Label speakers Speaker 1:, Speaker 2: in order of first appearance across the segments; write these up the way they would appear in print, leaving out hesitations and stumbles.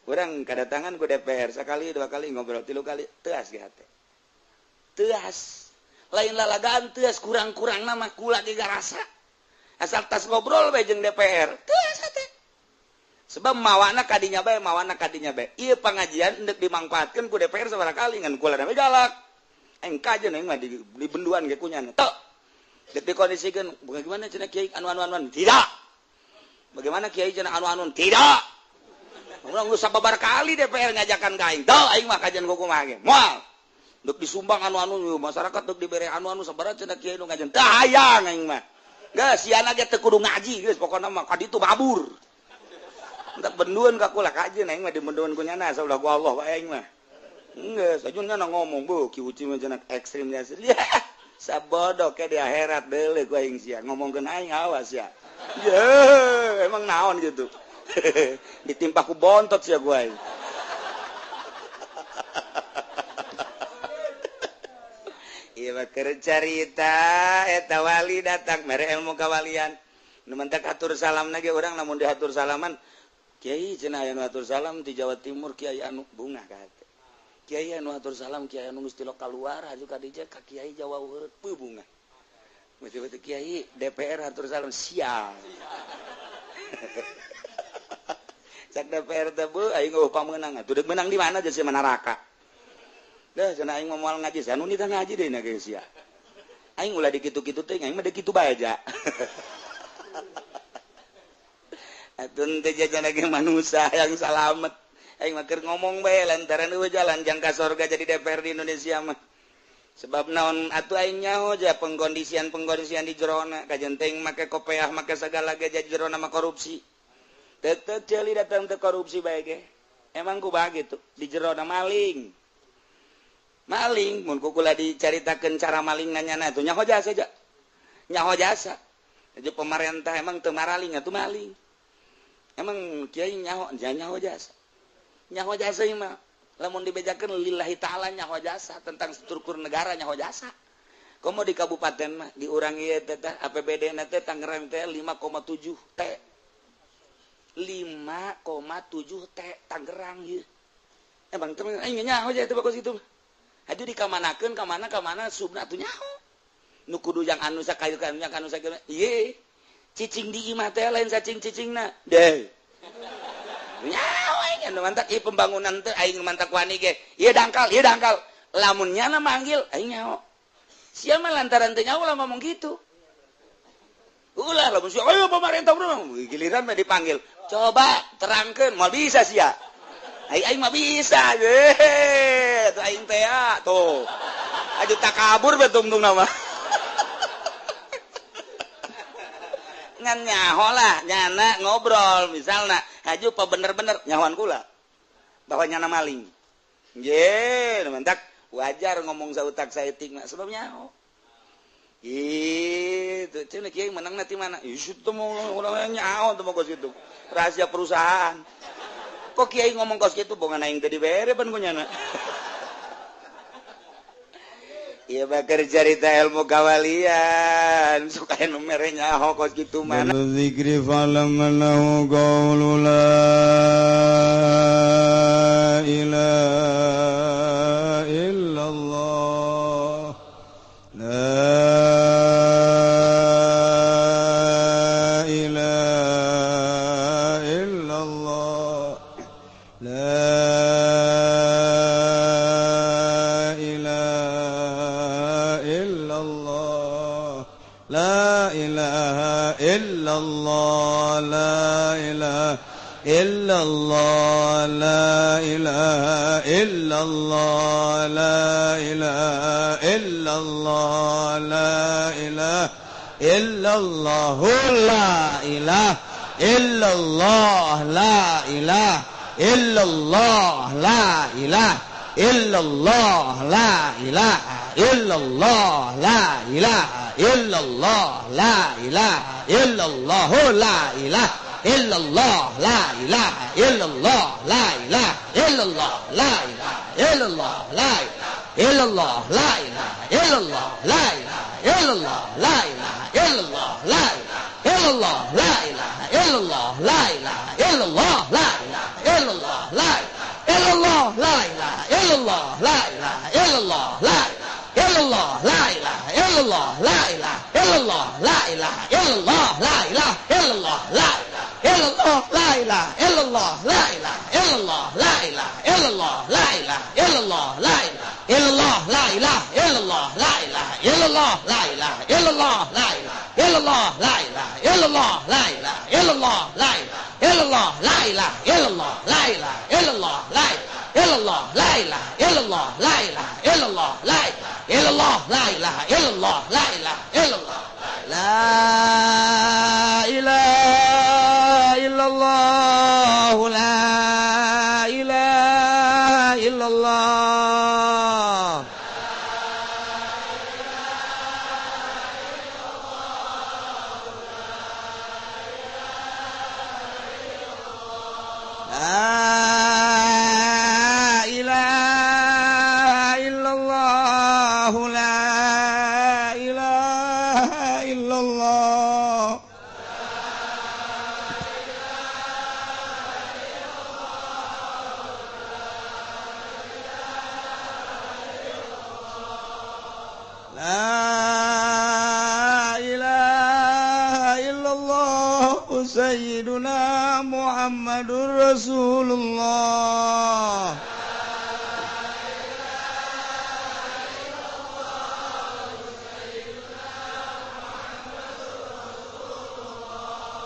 Speaker 1: Urang kedatangan ku DPR sekali dua kali ngobrol tilu kali teas ge hate. Teas. Lain lalagaan teas kurang-kurang nama kula ge garasa. Asal tas ngobrol bae jeung DPR, teas hate. Sebab mawana kadinya bae, mawana kadinya bae. Ieu pangajian endek dimangfaatkeun ku DPR sabaraha kali ngan kula da galak. Aing kajeun aing mah di benduan ge kunyana. Tok. Deuk dikondisikeun, bagaimana cenah kiai anu-anu-anu? Tidak. Bagaimana kiai cenah anu-anu? Tidak. Urang geus sababar kali DPR ngajakan ka aing. Teu aing mah kajian kumaha ge. Moal. Deuk disumbang anu-anu masyarakat deuk dibere anu-anu sabaraha cenah kiai nu ngajian. Teu hayang aing mah. Geus siana ge teu kudu ngaji geus pokona mah ka ditu mabur. Entak benduan ka kula kajeun aing mah di benduan ku nyana saulah ku Allah bae aing mah. Geus aja nyana ngomong beuh Ki Uci mah cenah ekstrim nya. Sabodo ke di akhirat deuleu ku aing sia ngomongkeun aing awas ya. Ye, emang naon gitu. Ditimpa ku bontot sia ku aing. Ieu mah keur carita eta wali datang mere ilmu kawalian. Nu mentak atur salamna ge urang lamun diatur salaman kiai cenah aya nu atur salam di Jawa Timur kiai anu bungah ka hate. Kiai anu atur salam kiai anu geus tilok kaluar haju ka dieu ka kiai Jawa Urut peuh bungah. Betul-betul kiai DPR atur salam sial. Cak DPR teh beuh aing eueuh pamenang atuh deuk menang di mana jeung sia neraka. Dah cenah aing moal ngaji sia nu nitah ngaji deui na ge sia. Aing ulah dikitu-kitu teh aing mah deuk kitu bae ja. Atuh teh jajan lagi manusia yang salamet. Aing mah keur ngomong bae lantaran eueuh jalan jangka sorga jadi DPR di Indonesia mah. Sebab naon atuh aing nyaho ja pengkondisian-pengkondisian di jerona kajen teh make kopeah make sagala ge jadi jerona mah korupsi. Tetep ceuli datang teh korupsi bae ge. Emang kumaha gitu di jerona maling. Maling mun ku kula dicaritakeun cara maling nanyana atuh nyaho jasa ja. Nyaho jasa. Jadi pemerintah emang teu maraling atuh maling. Emang kiai nyaho nyaho jasa. Nyaho jasa ieu mah lamun dibejakeun lillahi ta'ala nyaho jasa tentang struktur negara nyaho jasa. Komo di kabupaten mah di urang ieu teh APBD na teh Tangerang teh 5,7 T. 5,7 T Tangerang ieu. Emang teh aing nyaho jasa teh bagus itu. Haju dikamanakeun ka mana ka mana subna atuh nyaho. Nu kudu yang anu sakayu ka anu sakieu. Ieu cicing di imah teh lain sacing cicingna. Deh. Nyaho aing anu mantak ieu pembangunan teh aing mantak wani ge. Ieu dangkal, ieu dangkal. Lamun nyana manggil aing nyaho. Sia mah lantaran teu nyaho lah ngomong gitu. Ulah lamun sia ayo pemerintah urang giliran mah dipanggil. Coba terangkeun moal bisa sia. Aing mah bisa ye. Tuh aing teh tuh. Aju takabur bae tungtung nama. Ngan nyaho lah nyana ngobrol misalna haju pa bener-bener nyahoan kula bahwa nyana maling. Nggih, mantak wajar ngomong sautak saeutik mah sebab nyaho. Gitu, cenah kiai menangna ti mana? Ih, teu mau urang nyaho teu mau kos kitu. Rahasia perusahaan. Kok kiai ngomong kos kitu bongan aing teu dibere pan ku nyana. Ieu mah keur carita ilmu kawalian, suka anu mere nyaho kos kitu mana.
Speaker 2: Zikri falam lahu qawlu la ilaha illallah la ilaha illallah la ilaha illallah la ilaha illallah la ilaha illallah la ilaha illallah la ilaha illallah la ilaha illallah la ilaha illallah la ilaha illallah la ilaha illallah la ilaha illallah la ilaha illallah la ilaha illallah la ilaha illallah la ilaha illallah la ilaha illallah la ilaha illallah la ilaha
Speaker 3: illallah la ilaha illallah la ilaha illallah la ilaha illallah la ilaha illallah la ilaha illallah la ilaha illallah la ilaha illallah la illallah la ilaha illallah la ilaha illallah la illallah la ilaha illallah la ilaha illallah la ilaha illallah la ilaha illallah la illallah la ilaha illallah la ilaha illallah la ilaha illallah la ilaha illallah la ilaha illallah la ilaha illallah la ilaha illallah la ilaha illallah la ilaha illallah la ilaha illallah la ilaha illallah la ilaha illallah la ilaha illallah la ilaha illallah la illallah la ilaha illallah la ilaha illallah la illallah la ilaha illallah la ilaha illallah la ilaha illallah la ilaha illallah. La ilaha illallah la ilaha illallah. La ilaha illallah sayyiduna Muhammadur Rasulullah.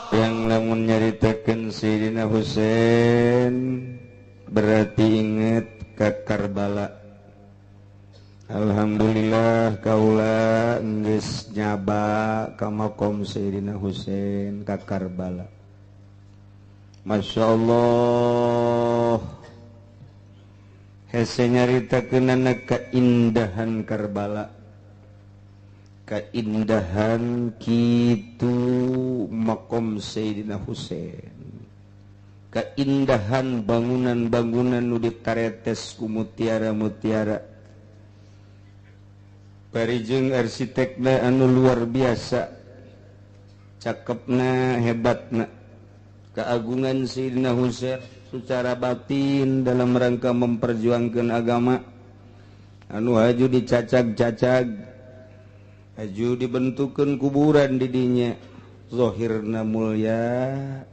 Speaker 2: Yang lamun nyaritakeun Sayyidina Husain berarti inget ka Karbala. Alhamdulillah kaula geus nyaba ka makom Sayyidina Husain ka Karbala. Masya Allah, hese nyaritakeunana keindahan Karbala, keindahan kitu makom Sayyidina Husain, keindahan bangunan-bangunan nu ditaretes ku mutiara-mutiara, bari jeung arsitekna anu luar biasa, cakepna, hebatna. Keagungan Sayyidina Husain secara batin dalam rangka memperjuangkan agama anu haju dicacag-cacag, haju dibentukkan kuburan didinya, zahirna mulia,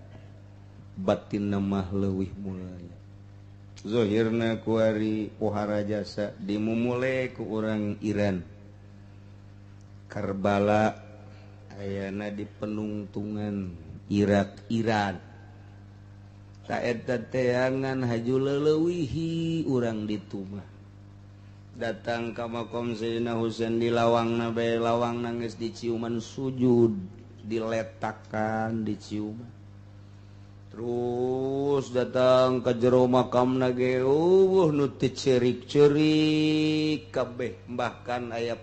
Speaker 2: batinna mah leuwih mulia. Zahirna kuari pohara jasa dimumule ku urang Iran. Karbala ayana di penungtungan Irak Iran. Taeta teangan haju leleuwihi urang ditumah. Datang ka makom Sayyidina Husain di lawangna bae, lawang nangis diciuman sujud, diletakan diciuman. Terus datang ke jero makamna ge eueuh nu teu ceurik-ceurik kabeh, bahkan aya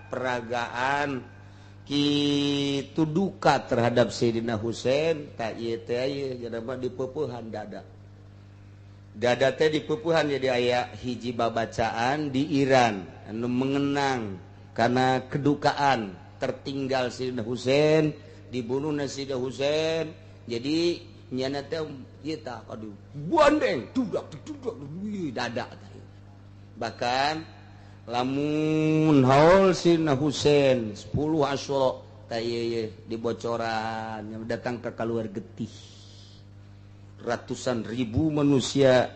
Speaker 2: peragaan kitu duka terhadap Sayyidina Husain. Tak ieu teh ieu jelema dipeupehan dada. Dada teh dipeupehan jadi aya hiji babacaan di Iran anu mengenang karena kedukaan tertinggal Sayyidina Husain, dibunuh Sayyidina Husain. Jadi nyana teh ieu tah aduh bandeng dudak dudak dada teh. Bahkan lamun haul Sayyidina Husain 10 Asyura tah ieu dibocoran yang datang ke keluar getih ratusan ribu manusia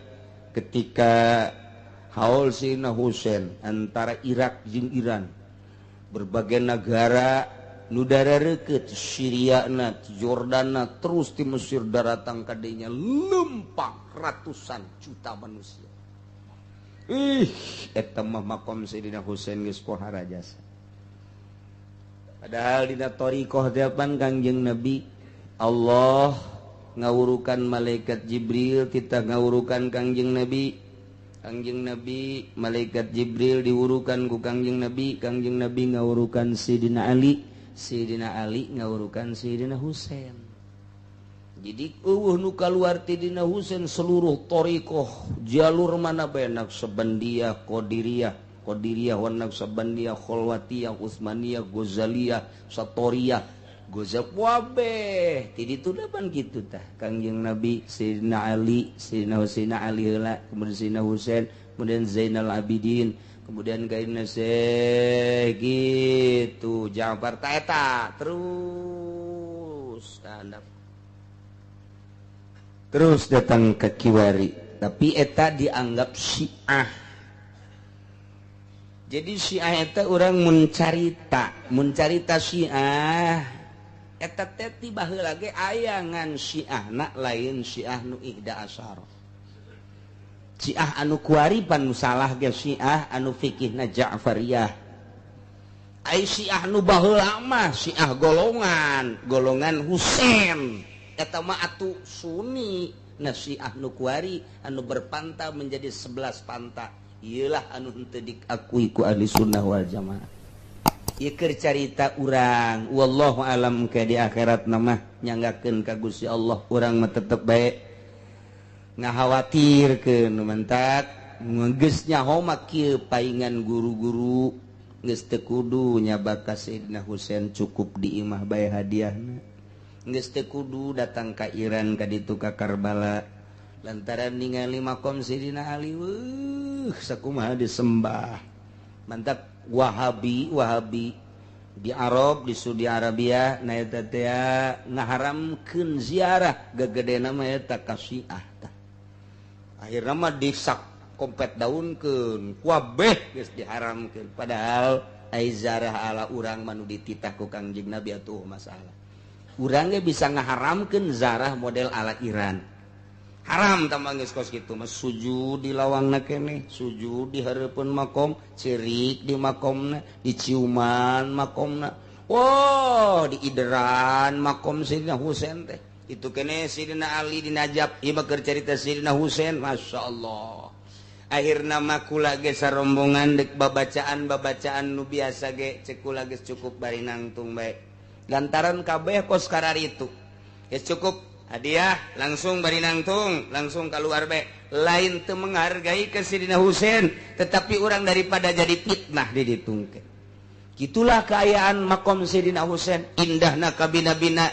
Speaker 2: ketika haul Sayyidina Husain antara Irak jeung Iran, berbagai negara nu darareukeut, Syria na, Jordan na, terus di Mesir daratang kadenya lempang ratusan juta manusia. Ih, eta mah makom Sayyidina Husain geus pohara jasa. Padahal dina thariqah teh pan Kangjeng Nabi Allah ngawurukan malaikat Jibril, titah ngawurukan Kangjeng Nabi. Kangjeng Nabi malaikat Jibril diwurukan ku Kangjeng Nabi, Kangjeng Nabi ngawurukan Sayyidina Ali, Sayyidina Ali ngawurukan Sayyidina Husain. Jadi eueuh nu kaluar ti Dina Husain seluruh thariqah jalur mana bae, Naqsyabandiyah, Qadiriyah, Qadiriyah wa Naqsyabandiyah, Khalwatiyah, Utsmaniyah, Ghazaliyah, Satoriyah, Ghazal wabeh. Ti ditu pan kitu tah Kangjeng Nabi, Sayyidina Ali, Sayyidina Husain Ali heula, kemudian Sayyidina Husain, kemudian Zainal Abidin, kemudian kaina gitu Ja'far ta eta terus tandap terus datang ke kiwari, tapi eta dianggap Syiah. Jadi Syiah eta orang mencarita Syiah eta teh ti baheula ge aya ngan Syiah na lain Syiah nu ihda asyara. Syiah anu kuari pan nu salah ge Syiah anu fikihna Ja'fariyah. Ai Syiah nu baheula mah Syiah golongan Husain. Eta mah atuh Sunni. Nah Syiah nu kuari anu berpanta menjadi 11 panta. Iyalah anu henteu diakui ku ahli sunnah wal jamaah. Ieu keur carita urang, wallahu alam ke di akhirat mah nyanggakeun ka Gusti Allah urang mah tetep bae ngakhawatirkeun mentak geus nyaho mah kieu paingan guru-guru geus teu kudu nyabak ka Sayyidina Husain, cukup di imah bae hadiahna. Geus teu kudu datang ka Iran ka ditu ka Karbala lantaran ningali makom Sayyidina Ali weuh sakumaha disembah. Mantap Wahabi di Arab, di Saudi Arabia na eta teh ngaharamkeun ziarah gegedena mah eta ka Syiah tah. Akhirna mah disak kompet daunkeun kuabeh geus diharamkeun, padahal ai ziarah ala urang mah nu dititah ku Kangjeng Nabi atuh masalah. Urang ge bisa ngaharamkeun zarah model ala Iran. Haram tambah geus kos kitu mah, sujud di lawangna keneh, sujud di hareupeun makom, cerik di makomna, diciuman makomna. Wah, diideran makom Sayyidina Husain teh. Itu keneh Sayyidina Ali di Najaf, ieu mah keur carita Sayyidina Husain, masyaallah. Akhirna mah kula ge sarombongan deuk babacaan-babacaan nu biasa ge ceuk kula geus cukup bari nangtung bae. Lantaran kabeh kos kararitu. Geus cukup hadiah langsung bari nangtung, langsung keluar bae. Lain teu menghargai ke Sayyidina Husain, tetapi orang daripada jadi fitnah diditungkeun. Gitulah keayaan makom Sayyidina Husain, indahna kabina-bina,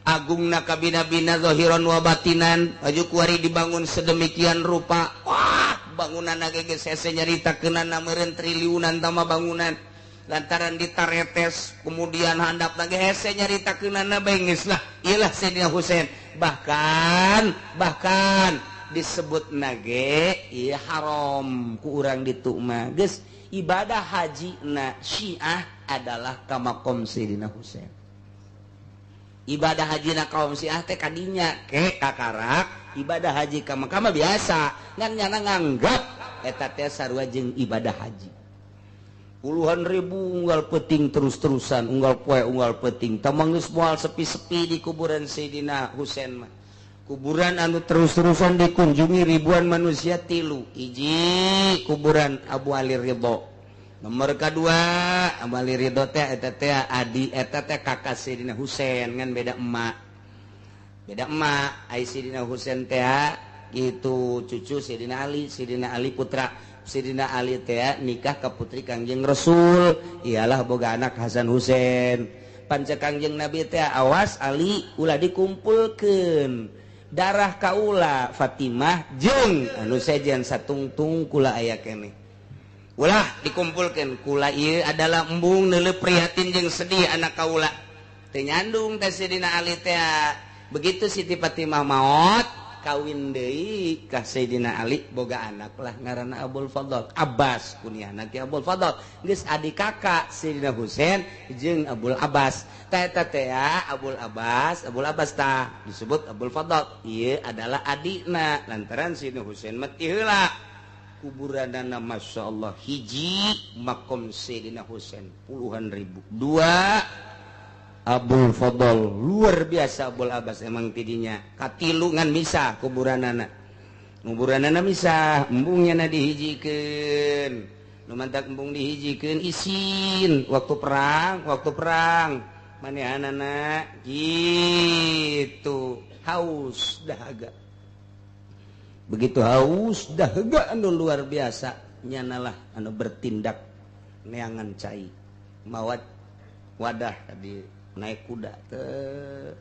Speaker 2: agungna kabina-bina zahiran wa batinan, aju kuari dibangun sedemikian rupa. Wah, bangunan ge geus hese nyaritakeunana meureun triliunan tama bangunan. Lantaran ditaretes kemudian handap lagi hese nyaritakeunana bae geus lah. Iyalah Sayyidina Husain. Bahkan disebut nage ieu haram ku urang ditu mah. Geus ibadah haji na Syiah adalah ka makom Sayyidina Husain. Ibadah haji na kaum Syiah teh kadinya ke kakarak ibadah haji ka Mekah mah biasa ngan nyana nganggap eta teh sarua jeung ibadah haji. Puluhan ribu unggal peting terus-terusan, unggal poe unggal peting. Tamang geus moal sepi-sepi di kuburan Sayyidina Husain mah. Kuburan anu terus-terusan dikunjungi ribuan manusia tilu. Hiji kuburan Abu Ali Ridho. Nomor kedua Abu Ali Ridho teh eta teh adi eta teh kakak Sayyidina Husain ngan beda emak. Beda emak ai Sayyidina Husain teh gitu cucu Sayyidina Ali, Sayyidina Ali putra Sayyidina Ali teh nikah ka putri Kangjeng Rasul, ialah boga anak Hasan Husain. Panca Kangjeng Nabi teh awas Ali ulah dikumpulkeun darah kaula Fatimah jeung anu sejen satungtung kula aya keneh. Ulah dikumpulkeun kula ieu adalah embung neuleuh prihatin jeung sedih anak kaula. Teu nyandung teh Sayyidina Ali teh. Begitu Siti Fatimah maot kawin deui ka Sayyidina Ali boga anak lah ngaranna Abul Fadl Abbas kunyahna ki Abul Fadl geus adi kakak Sayyidina Husain jeung Abul Abbas tah eta teh Abul Abbas tah disebut Abul Fadl ieu adalah adina lantaran Sayyidina Husain mah ti heula kuburanana masyaallah hiji makom Sayyidina Husain puluhan ribu, dua Abul Fadl luar biasa Abul Abbas emang tidinya katilu ngan misah kuburanana kuburanana misah embungnya na dihijikeun nu mantak embung dihijikeun isin waktu perang Manehanana gitu haus dahaga. Begitu haus dahaga anu luar biasa, nyanalah anu bertindak neangan cai mawat wadah tadi naik kuda teh.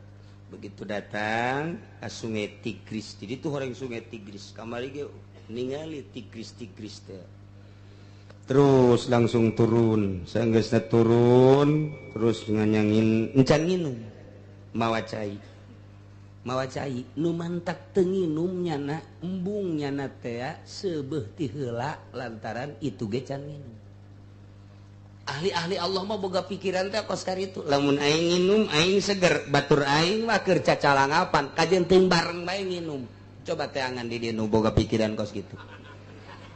Speaker 2: Begitu datang ke Sungai Tigris, jadi tuh orang Sungai Tigris kamari ge ningali Tigris-Tigris teh. Terus langsung turun, sanggeusna turun terus nganyangin encan nginum mawa cai. Mawa cai nu mantak teu nginum nyana embung nyana teh seubeuh ti heula lantaran itu ge can nginum. Ahli-ahli Allah mah boga pikiran teh kos karitu. Lamun aing nginum aing seger, batur aing mah keur cacalangapan, kajeun teuing bareng bae nginum. Coba teangan di dieu nu boga pikiran kos kitu.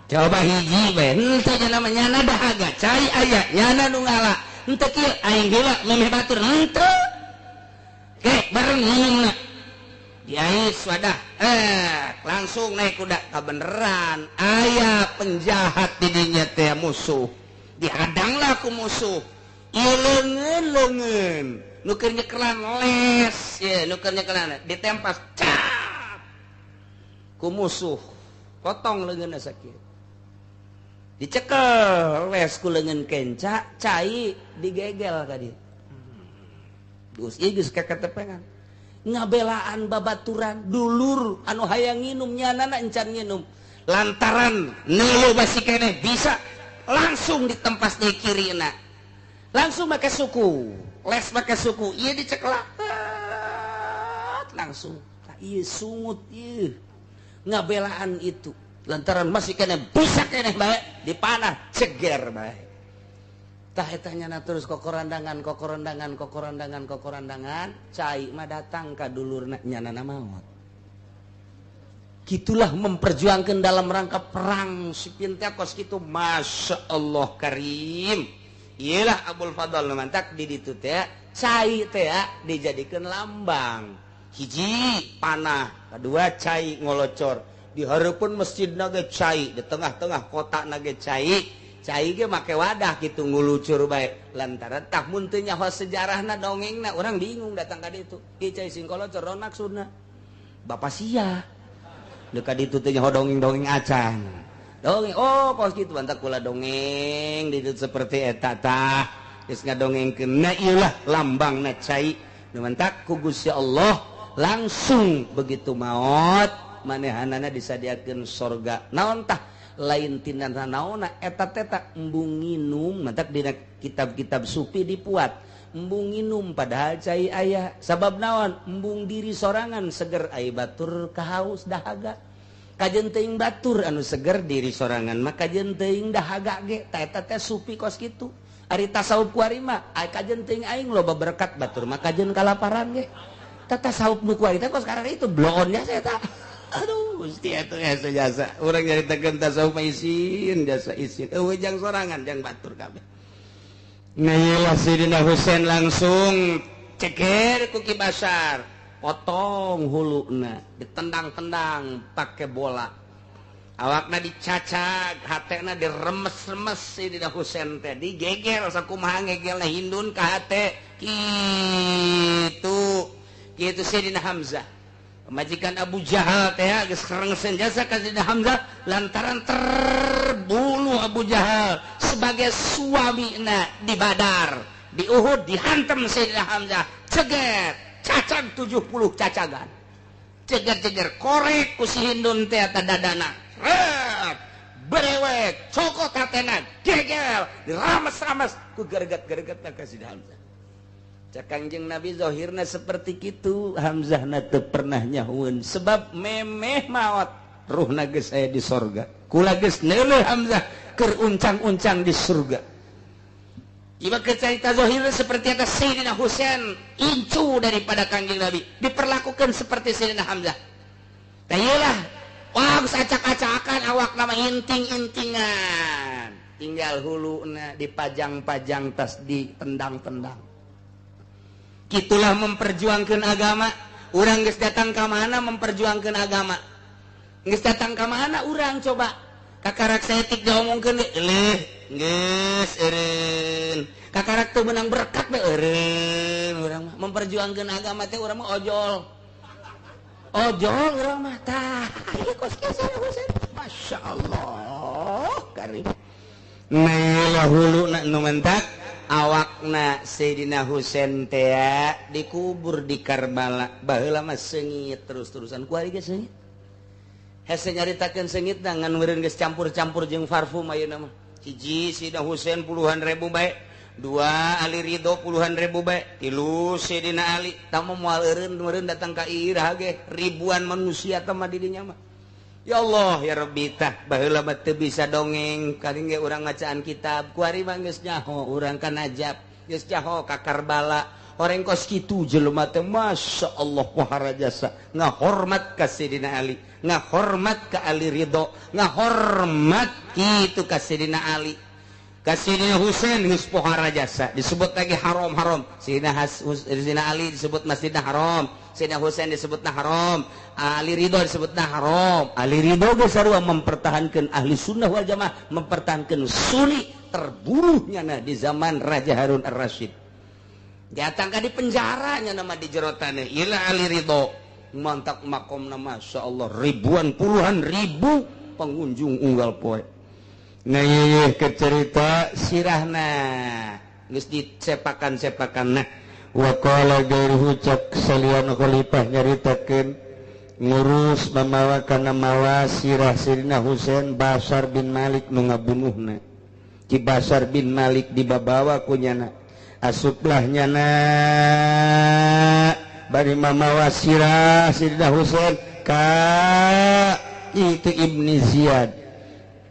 Speaker 2: Coba hiji bae, henteu nya namanya nyana dahaga, cai aya, nyana nu ngala. Henteu kieu aing heula memeh batur, henteu. Ke bareng nginumna. Diais wadah, langsung naik kuda kabeneran. Aya penjahat di dinya teh musuh. Dihadanglah ku musuh. Ieu leungeun-leungeun, nu keur nyekelan les, ye nu keur nyekelan ditempas cap ku musuh. Potong leungeunna sakit. Dicekel les ku leungeun kenca, cai digegel ka dieu. Geus ieu geus kaketepengan. Ngabelaan babaturan dulur anu hayang nginum nyanana encan nginum. Lantaran neuleuh basi keneh bisa langsung ditempas di kirina. Langsung make suku, les make suku, ieu dicekelak langsung. Tah ieu sungut ieu. Ngabelaan itu lantaran masih keneh bisa keneh bae dipanah ceger bae. Tah eta nyana terus kokorandangan kokorandangan kokorandangan kokorandangan cai mah datang ka dulurna nyanana maot. Gitulah memperjuangkan dalam rangka perang si Pintakos kitu. Masya Allah karim. Iyalah Abul Fadl mantak di ditu teh cai teh dijadikan lambang. Hiji panah, kedua cai ngolocor. Di hareupeun masjid nage cai, di tengah-tengah kota nage cai. Cai ge make wadah kitu ngulucur bae. Lantaran tah mun teu nyaho sejarahna dongengna urang bingung datang ka ditu. Ieu cai sing kolocor naon maksudna? Bapak sia. Dekat ditu teh nyaho dongeng-dongeng acan. Dongeng oh kos kitu bantak kula dongeng di ditu seperti eta tah. Geus ngadongengkeun na ieu lah lambangna cai. Nu mantak ku Gusti Allah langsung begitu maot manehanana disadiakeun sorga. Naon tah lain tina naonna eta teh tak embung nginum mantak dina kitab-kitab sufi dipuat embung nginum padahal cai aya sabab naon embung diri sorangan seger ai batur kahaus dahaga kajeun teuing batur anu seger diri sorangan mah kajeun teuing dahaga ge ta eta teh sufi kos kitu. Ari tasawuf kuari mah ai kajeun teuing aing loba berkat batur mah kajeun kalaparan ge. Tah tasawuf nu kuari teh kos karena itu bloonnya saya tah. Aduh Gusti atuh jasa jasa urang nyaritakeun tasawuf mah isin jasa isin eueuh jang sorangan jang batur kabeh. Nah ieu Sayyidina Husain langsung ceker ku Ki Basar, potong huluna, ditendang-tendang pake bola. Awakna dicacag, hatena diremes-remes Sayyidina Husain teh digeger sakumaha ngegelna hindun ka hate. Kitu. Kitu Sayyidina Hamzah. Majikan Abu Jahal teh geus kerengsen jasa ka Sayyidina Hamzah lantaran terbunuh Abu Jahal sebagai suamina di Badar, di Uhud dihantam Sayyidina Hamzah, ceger, cacag 70 cacagan. Ceger-ceger korek ku si Hindun teh eta dadana. Rep, berewek, cokot hatena, gegel, dirames-rames ku gereget-geregetna ka Sayyidina Hamzah. Cak Kangjeng Nabi zahirna seperti kitu, Hamzahna teu pernah nyahueun sebab memeh maot ruhna geus aya di sorga. Kula geus neuleuh Hamzah keur uncang-uncang di surga. Ieu keur carita zahirna seperti eta Sayyidina Husain incu daripada Kangjeng Nabi diperlakukan seperti Sayyidina Hamzah. Tah ieu lah, wah geus acak-acakan awakna mah inting-intingan. Tinggal huluna dipajang-pajang tas ditendang-tendang. Gitulah memperjuangkan agama. Urang geus datang ka mana memperjuangkan agama. Geus datang ka mana urang coba. Kakarak saeutik diomongkeun leuh geus eureun. Kakarak teu meunang berkat we eureun urang mah memperjuangkeun agama teh urang mah ojol. Ojol urang mah tah ieu kos kieu Husain. Masya Allah karim. Nah hulu na nu mentak awakna Sayyidina Husain teh dikubur di Karbala. Baheula mah seungit terus-terusan kuari ge seungit. Hese nyaritakeun seungit ngan meureun geus campur-campur jeung parfum ayeuna mah. Hiji Sayyidina Husain puluhan ribu bae, dua Ali Ridho puluhan ribu bae, tilu Sayyidina Ali tamu moal eureun meureun datang ka iraha ge ribuan manusia teh mah di dinya mah. Ya Allah ya Rabbi tah baheula mah teu bisa dongeng karing ge urang ngacaan kitab kuari mah geus nyaho urang ka Najaf geus nyaho ka Karbala orang kos kitu jelema teh Masya Allah pohara jasa ngahormat ka Sayyidina Ali ngahormat ka Ali Ridho ngahormat kitu ka Sayyidina Ali ka Sayyidina Husain geus pohara jasa disebut lagi haram-haram Sayyidina Ali disebut Masjidil Haram Sayyidina Husain disebutna haram Ali Ridho disebutna haram Ali Ridho geus sarua mempertahankan ahli sunnah wal jamaah mempertahankan sunni terbunuhnya nah di zaman Raja Harun Ar-Rasyid datang ka di penjaranya nama di jero taneuh ieu Ali Ridho mantap makomna Masya Allah ribuan puluhan ribu pengunjung unggal poe. Nah ieu ke cerita sirahna geus dicepakan-cepakan nah
Speaker 4: wa qala gairuhu cak salian khalifah nyaritakeun ngurus mamawa kana mawa sirah Sayyidina Husain Basar bin Malik nu ngabunuhna. Ki Basar bin Malik dibabawa ku nyana asuplah nyana bari mamawa sirah Sayyidina Husain ka itu Ibni Ziyad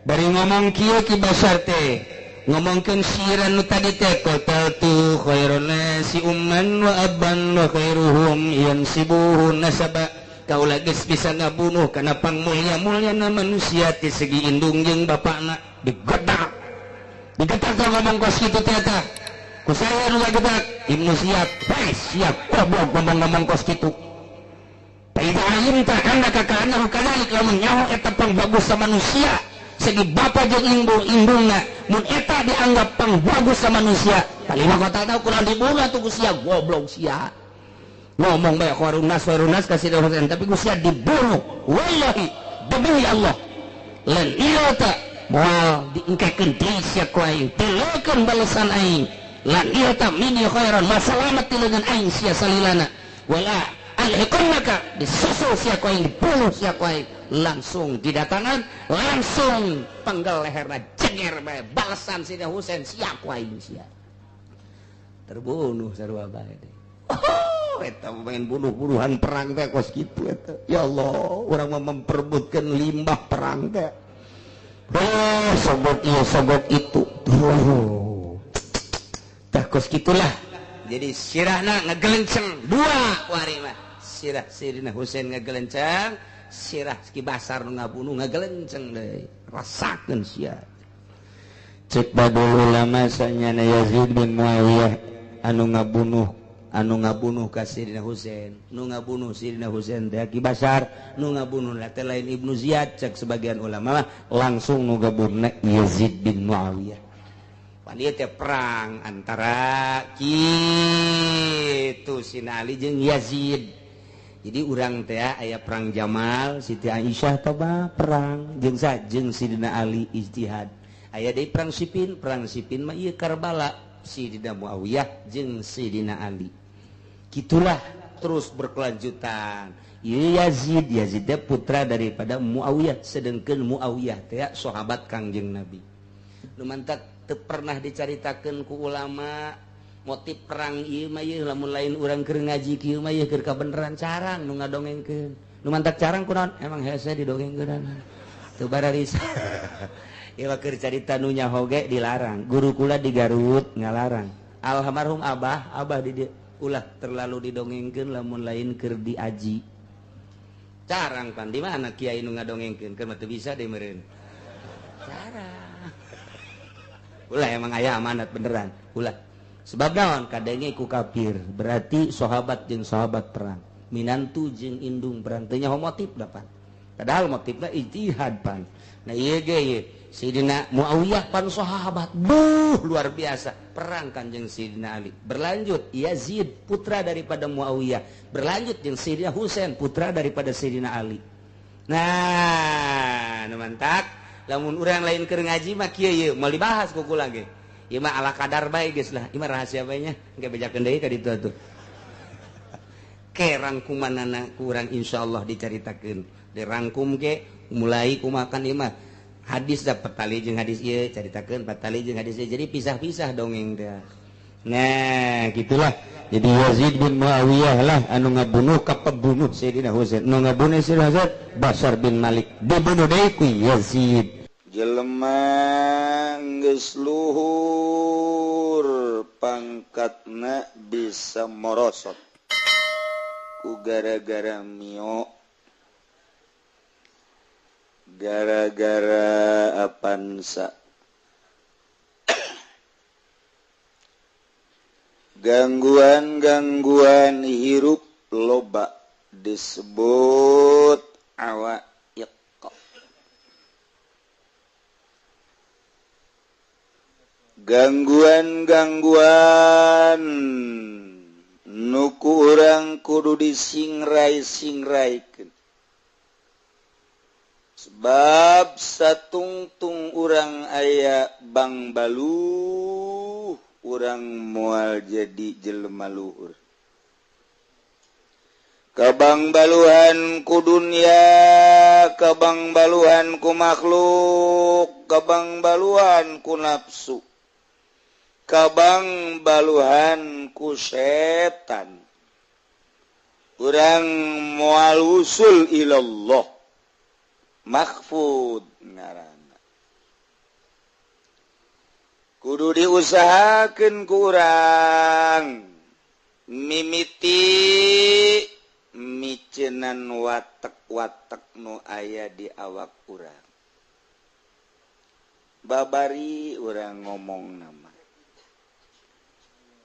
Speaker 4: bari ngomong kieu Ki Basar teh ngomongkeun siran nu tadi teh qataltu khairun nasi umman wa abban wa khairuhum yansibuhu nasaba kaula geus bisa ngabunuh kana pangmulia-muliana manusia ti segi indung jeung bapakna digedak digedak ngomong kos kitu teh eta ku saya nu ngagedak Ibnu Ziyad bae siap goblok ngomong-ngomong kos kitu fa idza alimta annaka ka'annahu kadzalik lamun nyaho eta pangbagus manusia segi bapa jeung indungna mun eta dianggap pangbagus sama manusia kalima kota tahu kurang dibunuh atuh ku sia goblok sia ngomong bae khairun nas ka Sayyidina Husain tapi ku sia dibunuh wallahi demi Allah lan ieu teh moal diengkekeun deui sia ku aing tilukeun balesan aing lan ieu teh mini khairan masalamat tileungeun aing sia salilana wala alhiqannaka disusul sia ku aing dibunuh sia ku aing langsung didatangan langsung penggal leherna jenger bae balasan Sayyidina Husain sia ku aing sia terbunuh sarua bae deui. Oh eta main bunuh-bunuhan perang teh kos kitu eta ya Allah urang mah memperebutkeun limbah perang teh oh sogok ieu sogok itu oh tah kos kitulah jadi sirahna ngagelenceng dua wari mah sirah Sayyidina Husain ngagelenceng sirah Ki Basar nu ngabunuh ngagelenceng deui rasakeun sia cek badul ulama sanyana Yazid bin Muawiyah anu ngabunuh
Speaker 2: ka Sayyidina Husain nu ngabunuh Sayyidina Husain teh Ki Basar nu ngabunuh teh lain Ibnu Ziyad cek sebagian ulama mah langsung nu ngabunuhna Yazid bin Muawiyah pan ieu teh perang antara kitu Sayyidina Ali jeung Yazid. Jadi urang teh aya perang Jamal Siti Aisyah toba perang jeung jeung Sayyidina Ali ijtihad aya deui perang Siffin mah ieu Karbala Sayyidina Muawiyah jeung Sayyidina Ali gitulah terus berkelanjutan. Ieu Yazid Yazid teh putra daripada Muawiyah sedengkeun Muawiyah teh sahabat Kangjeng Nabi nu mantak teu pernah dicaritakeun ku ulama motif perang ieu mah ieu lamun lain urang keur ngaji kieu mah ieu keur kabeneran carang nu ngadongengkeun nu mantak carang kunaon emang hese didongengkeun teu bararisa ieu mah keur carita nu nyaho ge dilarang guru kula di Garut ngalarang almarhum abah abah di dieu ulah terlalu didongengkeun lamun lain keur diaji carang pan di mana kiai nu ngadongengkeun keur mah teu bisa deui meureun carang ulah emang aya amanat beneran ulah sebab naon kadenge ku kafir berarti sahabat jeung sahabat perang minantu jeung indung perang teu nyaho motif dapat Padahal motifna ijtihad pan. Nah ieu ge ieu Sayyidina Muawiyah pan sahabat buh luar biasa perang kanjeng Sayyidina Ali. Berlanjut Yazid putra daripada Muawiyah, berlanjut jeung Sayyidina Husain putra daripada Sayyidina Ali. Nah, nu mantak lamun urang lain keur ngaji mah kieu ieu moal dibahas ku kula ge. Ieu mah ala kadar bae geus lah, ieu mah rahasia bae nya, engke bejakeun deui ka ditu atuh. Ke rangkumanana ku urang insyaallah dicaritakeun. Dirangkum ke mulai kumakan ieu mah hadis dapat tali jeung hadis ieu caritakeun patali jeung hadis ieu jadi pisah-pisah dongeng teh. Nah, gitulah. Jadi Yazid bin Muawiyah lah anu ngabunuh ka pembunuh Sayyidina Husain. Nu ngabunuh Sayyidina Husain Basar bin Malik dibunuh deui ku Yazid.
Speaker 1: Jelema geus luhur pangkatna bisa morosot ku gara-gara mio, gara-gara apansa, gangguan-gangguan hirup loba disebut awaiq. Gangguan-gangguan nu ku urang kudu disingrai-singraikeun. Sebab satungtung urang aya bang baluh, urang moal jadi jelema luhur. Kabang baluhan ku dunia, kabang baluhan ku makhluk, kabang baluhan ku nafsu, kabang baluhan ku setan. Urang moal usul ilallah. Mahfud ngaranna. Kudu diusahakeun ku urang mimiti micenan watek-watek nu aya di awak urang. Babari urang ngomong nama.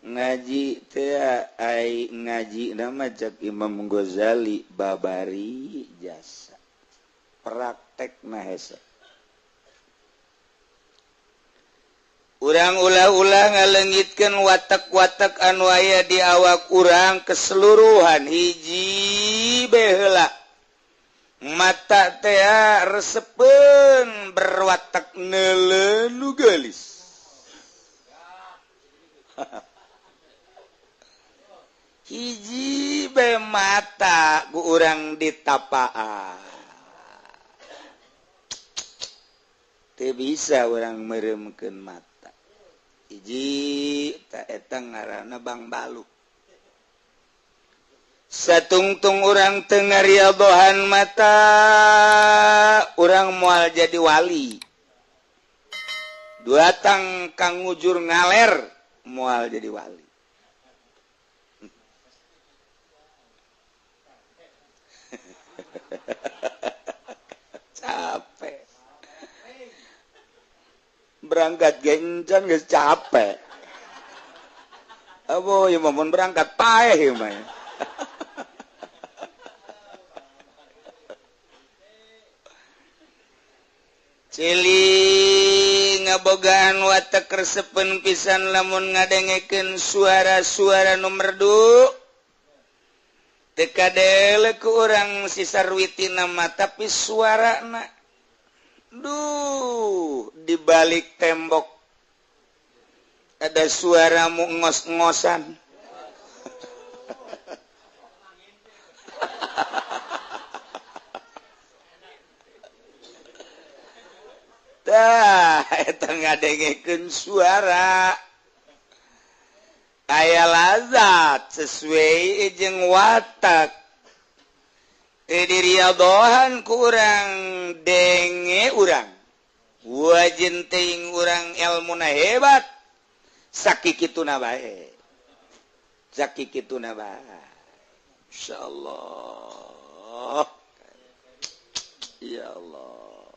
Speaker 1: Ngaji teh ai ngaji nama cek Imam Ghazali babari jasa. Praktek mahesa. Urang ulah-ulah ngalengitkeun watak-watak anu aya di awak urang keseluruhan hiji bae heula. Mata teh resepeun berwatak neuleuh nu geulis. Hiji bae mata ku urang ditapaan. Teu bisa orang meremkeun mata. Hiji ta eta ngaranna Bang Balu. Satungtung urang teu ngariadohan mata, urang moal jadi wali. Dua tang kang ngujur ngaler moal jadi wali. Capek. Berangkat gencan geus capek. Abo ieu mah mun berangkat paeh ieu mah. Cili ngabogaan watek resepeun pisan lamun ngadengekeun suara-suara nu merdu. Teu kadele ku urang si sarwitina mah tapi suarana duh, di balik tembok ada suara mu ngos-ngosan. Tah, eta ngadengekeun suara. Aya lazat sesuai jeung watak. Diriadohan ku urang denge urang wajin teuing urang ilmuna hebat sakikituna bae sakikituna bae insyaallah ya Allah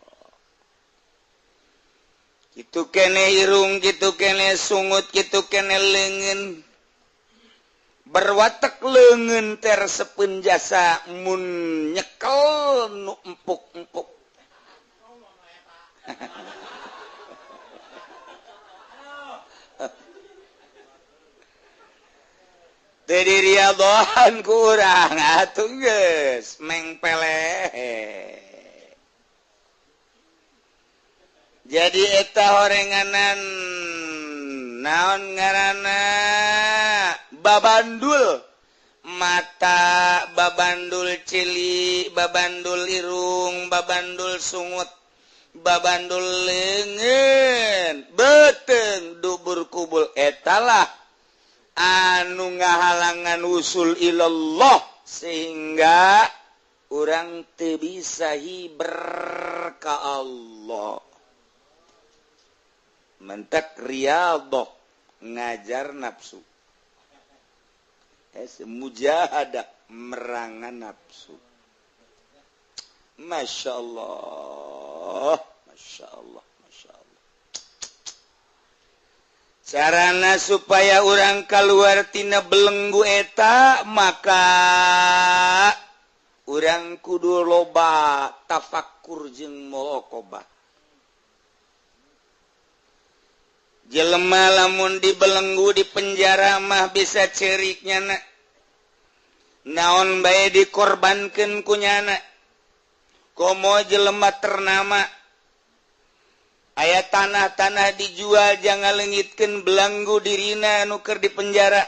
Speaker 1: kitu kene irung kitu kene sungut kitu kene leungeun Berwatek leungeun teh resepeun jasa mun nyekel nu empuk-empuk. Teu diriadhohan ku urang atuh geus mengpeleh. Jadi eta horenganan naon ngaranna babandul mata, babandul cili, babandul irung, babandul sungut, babandul leungeun, beuteung dubur kubul etalah anu ngahalangan usul ilallah sehingga urang teu bisa hiber ka Allah. Mentek riyadhah ngajar nafsu. Mujahadah merangan nafsu. Masya Allah, Masya Allah, Masya Allah. Carana supaya orang keluar tina belenggu eta maka urang kudu loba tafakur jeung muraqabah. Jelema lamun dibelenggu di penjara mah bisa ceriknya na. Naon bae dikorbankeun ku nyana. Komo jelema ternama aya tanah-tanah dijual jangan leungitkeun belenggu dirina nu keur di penjara.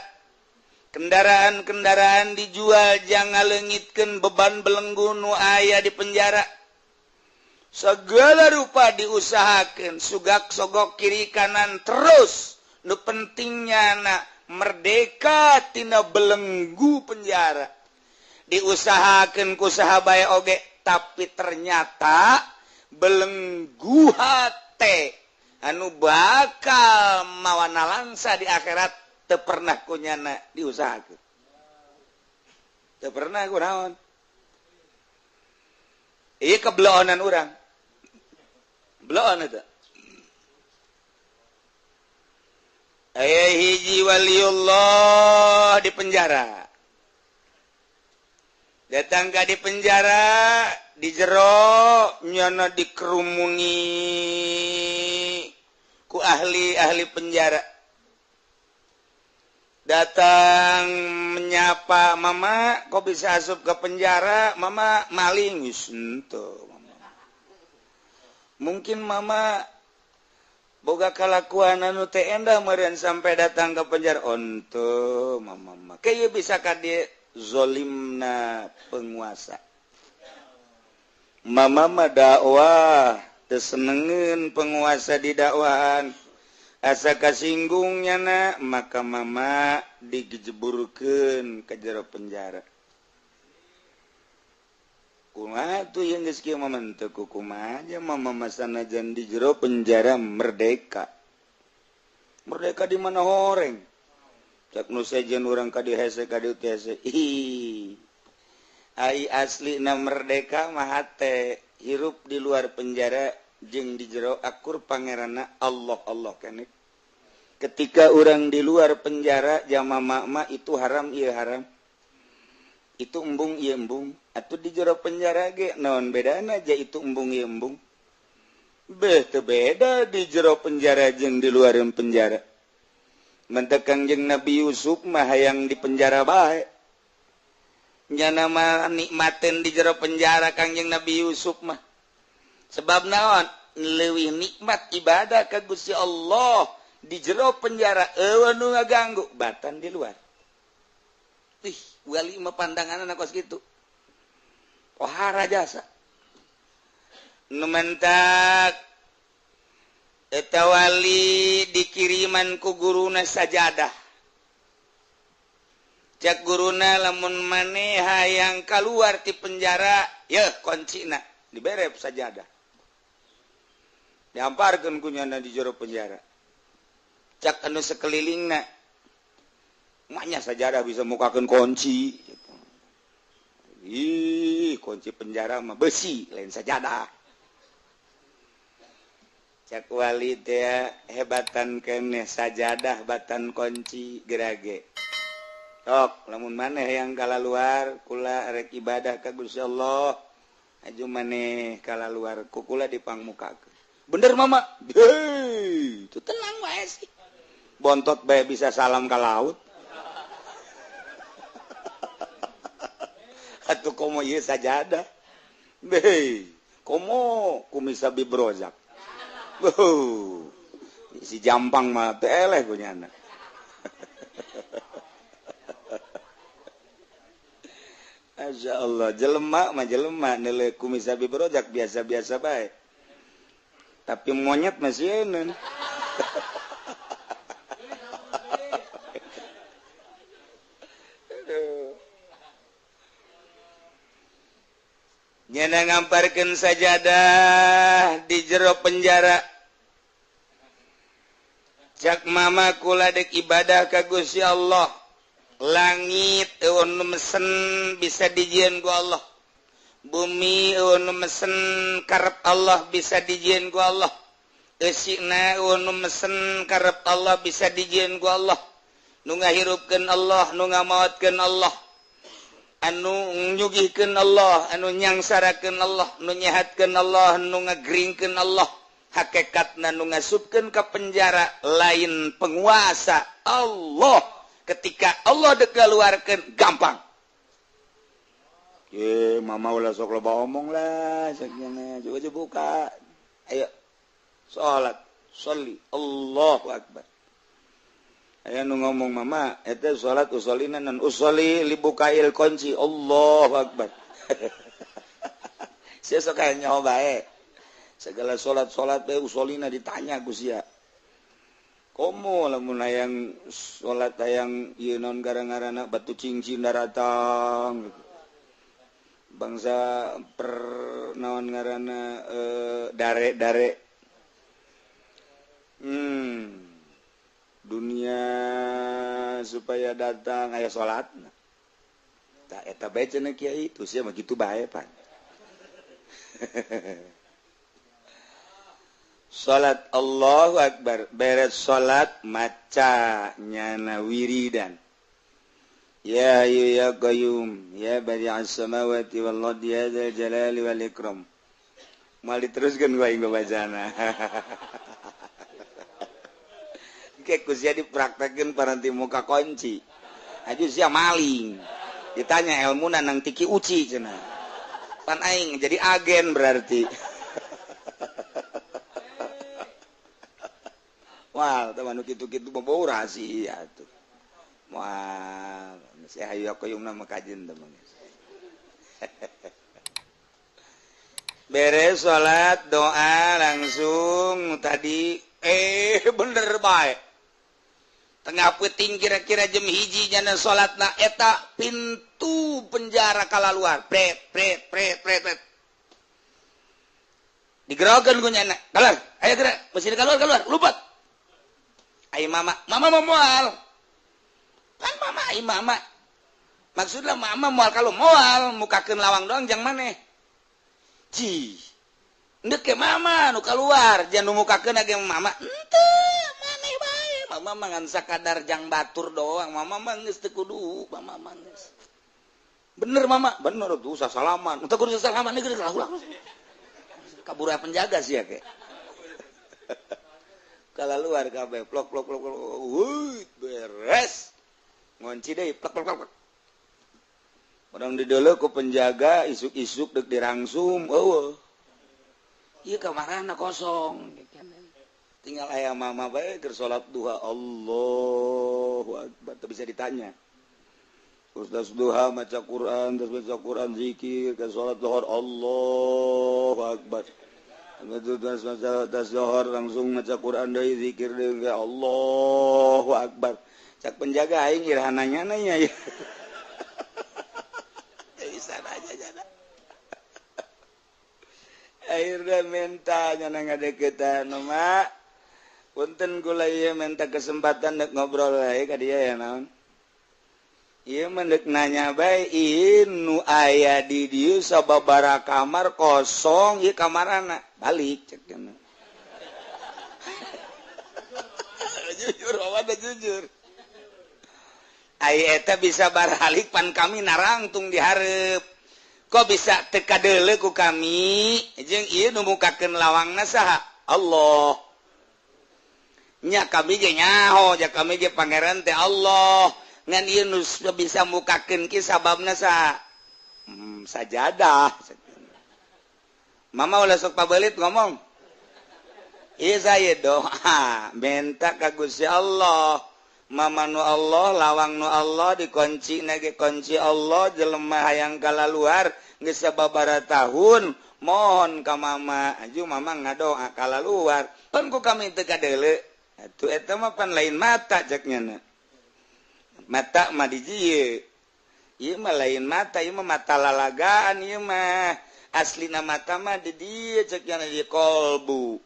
Speaker 1: Kendaraan-kendaraan dijual jangan leungitkeun beban belenggu nu aya di penjara. Segala rupa diusahakan, sugak sogok kiri kanan terus. Nu pentingnya na merdeka tina belenggu penjara. Diusahakan ku saha bae oge, tapi ternyata belenggu hate anu bakal mawana langsa di akhirat teu pernah ku nyana diusahakeun. Teu pernah ku naon. Ieu kebeloonan urang. Beloon eta. Aya hiji waliullah di penjara. Datang ka di penjara, di jero nyana dikerumuni ku ahli-ahli penjara. Datang menyapa, "Mama, kok bisa asup ke penjara?" "Mama maling." Geus henteu. Mungkin mama boga kalakuan anu teu endah meureun sampai datang ke penjara. Onto mama mah kieu bisa ka dieu zolimna penguasa. Mama mah dakwah teu senengeun penguasa di dakwahan. Asa kasinggung nyana maka mama digejeburkeun ka jero penjara. Kumaha tuh yang geus kieu mah teu kumaha aja mama masanajan di jero penjara merdeka. Merdeka di mana horeng? Cak nu sejen urang ka dieu hese ka dieu teh hese. Ih. Ai aslina merdeka mah hate hirup di luar penjara jeung di jero akur pangeranna Allah Allah keneh. Ketika urang di luar penjara jama mama itu haram ieu haram. Itu embung ieu embung. Atuh di jero penjara ge naon bedana aja itu embung ieu embung. Beh teu beda di jero penjara jeung di luar penjara. Mentek Kangjeng Nabi Yusuf mah hayang di penjara bae. Nyana mah nikmateun di jero penjara Kangjeng Nabi Yusuf mah. Sebab naon? Leuwih nikmat ibadah ka Gusti Allah di jero penjara eueuh nu ngaganggu batan di luar. Ih, wali mah pandanganna kos kitu. Pohara jasa. Nu mentak eta wali dikiriman ku guruna sajadah. Cak guruna lamun maneh hayang kaluar ti penjara, yeuh kuncina dibere sajadah. Dihamparkeun ku nyana di jero penjara. Cak anu sekelilingna, maknya sajadah bisa mukakeun kunci. Ih, kunci penjara mah besi, lain sajadah. Cak wali teh hebatan keneh sajadah batan kunci gerage. Sok lamun maneh yang kalaluar kula rek ibadah ka Gusti Allah aju maneh kalaluar ku kula dipangmukakeun. Bener mama. Hei, itu tenang wae sih. Bontot bae bisa salam ka laut. Atuh komo ieu sajadah. Hei, komo kumisa bibrozak. Wuh. Si jampang mah teu eleh ku nyana. Masya Allah, jelema mah jelema neuleuh kumisa bibrozak biasa-biasa bae. Tapi monyet masih eun. Nyana ngamparkeun sajadah di jero penjara. Cak mama kula dek ibadah ka Gusti Allah. Langit eueuh nu mesen bisa dijieun ku Allah. Bumi eueuh nu mesen karep Allah bisa dijieun ku Allah. Eusina eueuh nu mesen karep Allah bisa dijieun ku Allah. Nu ngahirupkeun Allah, nu ngamaotkeun Allah. Anu nyugihkeun Allah, anu nyangsarakeun Allah, nu nyehatkeun Allah, nu ngageringkeun Allah. Hakikatna nu ngasupkeun ka penjara lain penguasa Allah. Ketika Allah dek keluarkeun gampang. Ye, mama ulah sok loba omong lah, sakjana coba buka. Ayo salat, sholli, Allahu akbar. Aya nu ngomong mama, eta salat usolina nan usolli libukail kunci, Allahu akbar. Sia sok aya nyaho bae. Segala salat-salat bae usolina ditanya ku sia. Komo lamun hayang salat hayang ieu naon gara-garana batu cincin daratang. Bangsa per naon ngaranna dare-dare. Dunia supaya datang aya salat. Tah eta bae cenah kiai, tuh sia mah kitu bae pan. Salat Allahu akbar, beres salat maca nyana wiridan. Ya hayyu ya qayyum ya badi'as samawati wal ardi ya dzal jalali wal ikram. Moal diteruskeun ku aing babacana. Kayak ku sia dipraktekeun paranti muka kunci. Aju sia maling. Ditanya ilmuna nang tiki uci cenah. Pan aing jadi agen berarti. Wah, teman kitu-kitu bau rahasia tuh. Wah, saya hayu qayyumna mah kajen teman. Beres salat doa langsung tadi bener bae. Tengah peuting kira-kira jam 1 nyana salatna eta pintu penjara kalaluar. Pret pret pret pret pret. Digerokeun ku nyana. Keluar, ayo gerak, mesti keluar keluar, lupat. Ai mama, mama mau moal. Kan mama ai mama. Maksudna mama moal kalau moal mukakeun lawang doang jang maneh. Ci. Ndek ke mama nu keluar, jangan nu mukakeun ge mama. Henteu, maneh bae. Mama mah ngan sakadar jang batur doang. Mama mah geus teu kudu, mama mah geus. Bener mama, bener tuh usah salaman. Teu kudu salaman geus ulah. Kabur penjaga sih ya ke. Kalau luar kabeh plok plok plok plok, wuih beres. Ngunci deui plok plok plok. Orang dideuleu ku penjaga isuk-isuk deuk dirangsum, eueuh. Ieu kamarana kosong. Tinggal aya mama bae keur salat duha, Allahu akbar, teu bisa ditanya. Terus duha maca Quran, terus maca Quran zikir, ke salat zuhur Allahu akbar. Terus maca zuhur langsung maca Quran deui zikir deui Allahu akbar. Cak penjaga aing iraha nanya ya. Bisa aja jana. Akhirnya minta nyana ngadeukeutan mak. Punten kula ieu minta kesempatan dek ngobrol wae ka dieu ya naon. Ieu mah deuk nanya bae ieu nu aya di dieu sababaraha kamar kosong ieu kamarana balik cek cenah. Jujur awan jujur. Ai eta bisa baralik pan kami narangtung dihareup. Kok bisa teu kadeuleu ku kami jeung ieu nu mukakeun lawangna saha? Allah. Nya kami ge nyaho, ja kami ge pangeran teh Allah. Ngan ieu nu bisa mukakeun ki sababna saha? Sajadah. Mama ulah sok pabelit ngomong. Ieu saya doa minta ka Gusti Allah. Mama nu Allah, lawang nu Allah dikunci nage kunci Allah, jelema hayang kalaluar geus sababaraha tahun mohon ka mama, aju mama ngadoa kalaluar. Pan ku kami teu kadeuleu. Atuh eta mah pan lain mata cek nyana. Mata mah di dieu. Ieu mah lain mata, ieu mah mata lalagaan ieu mah. Aslina mata mah di dieu cek nyana di kolbu.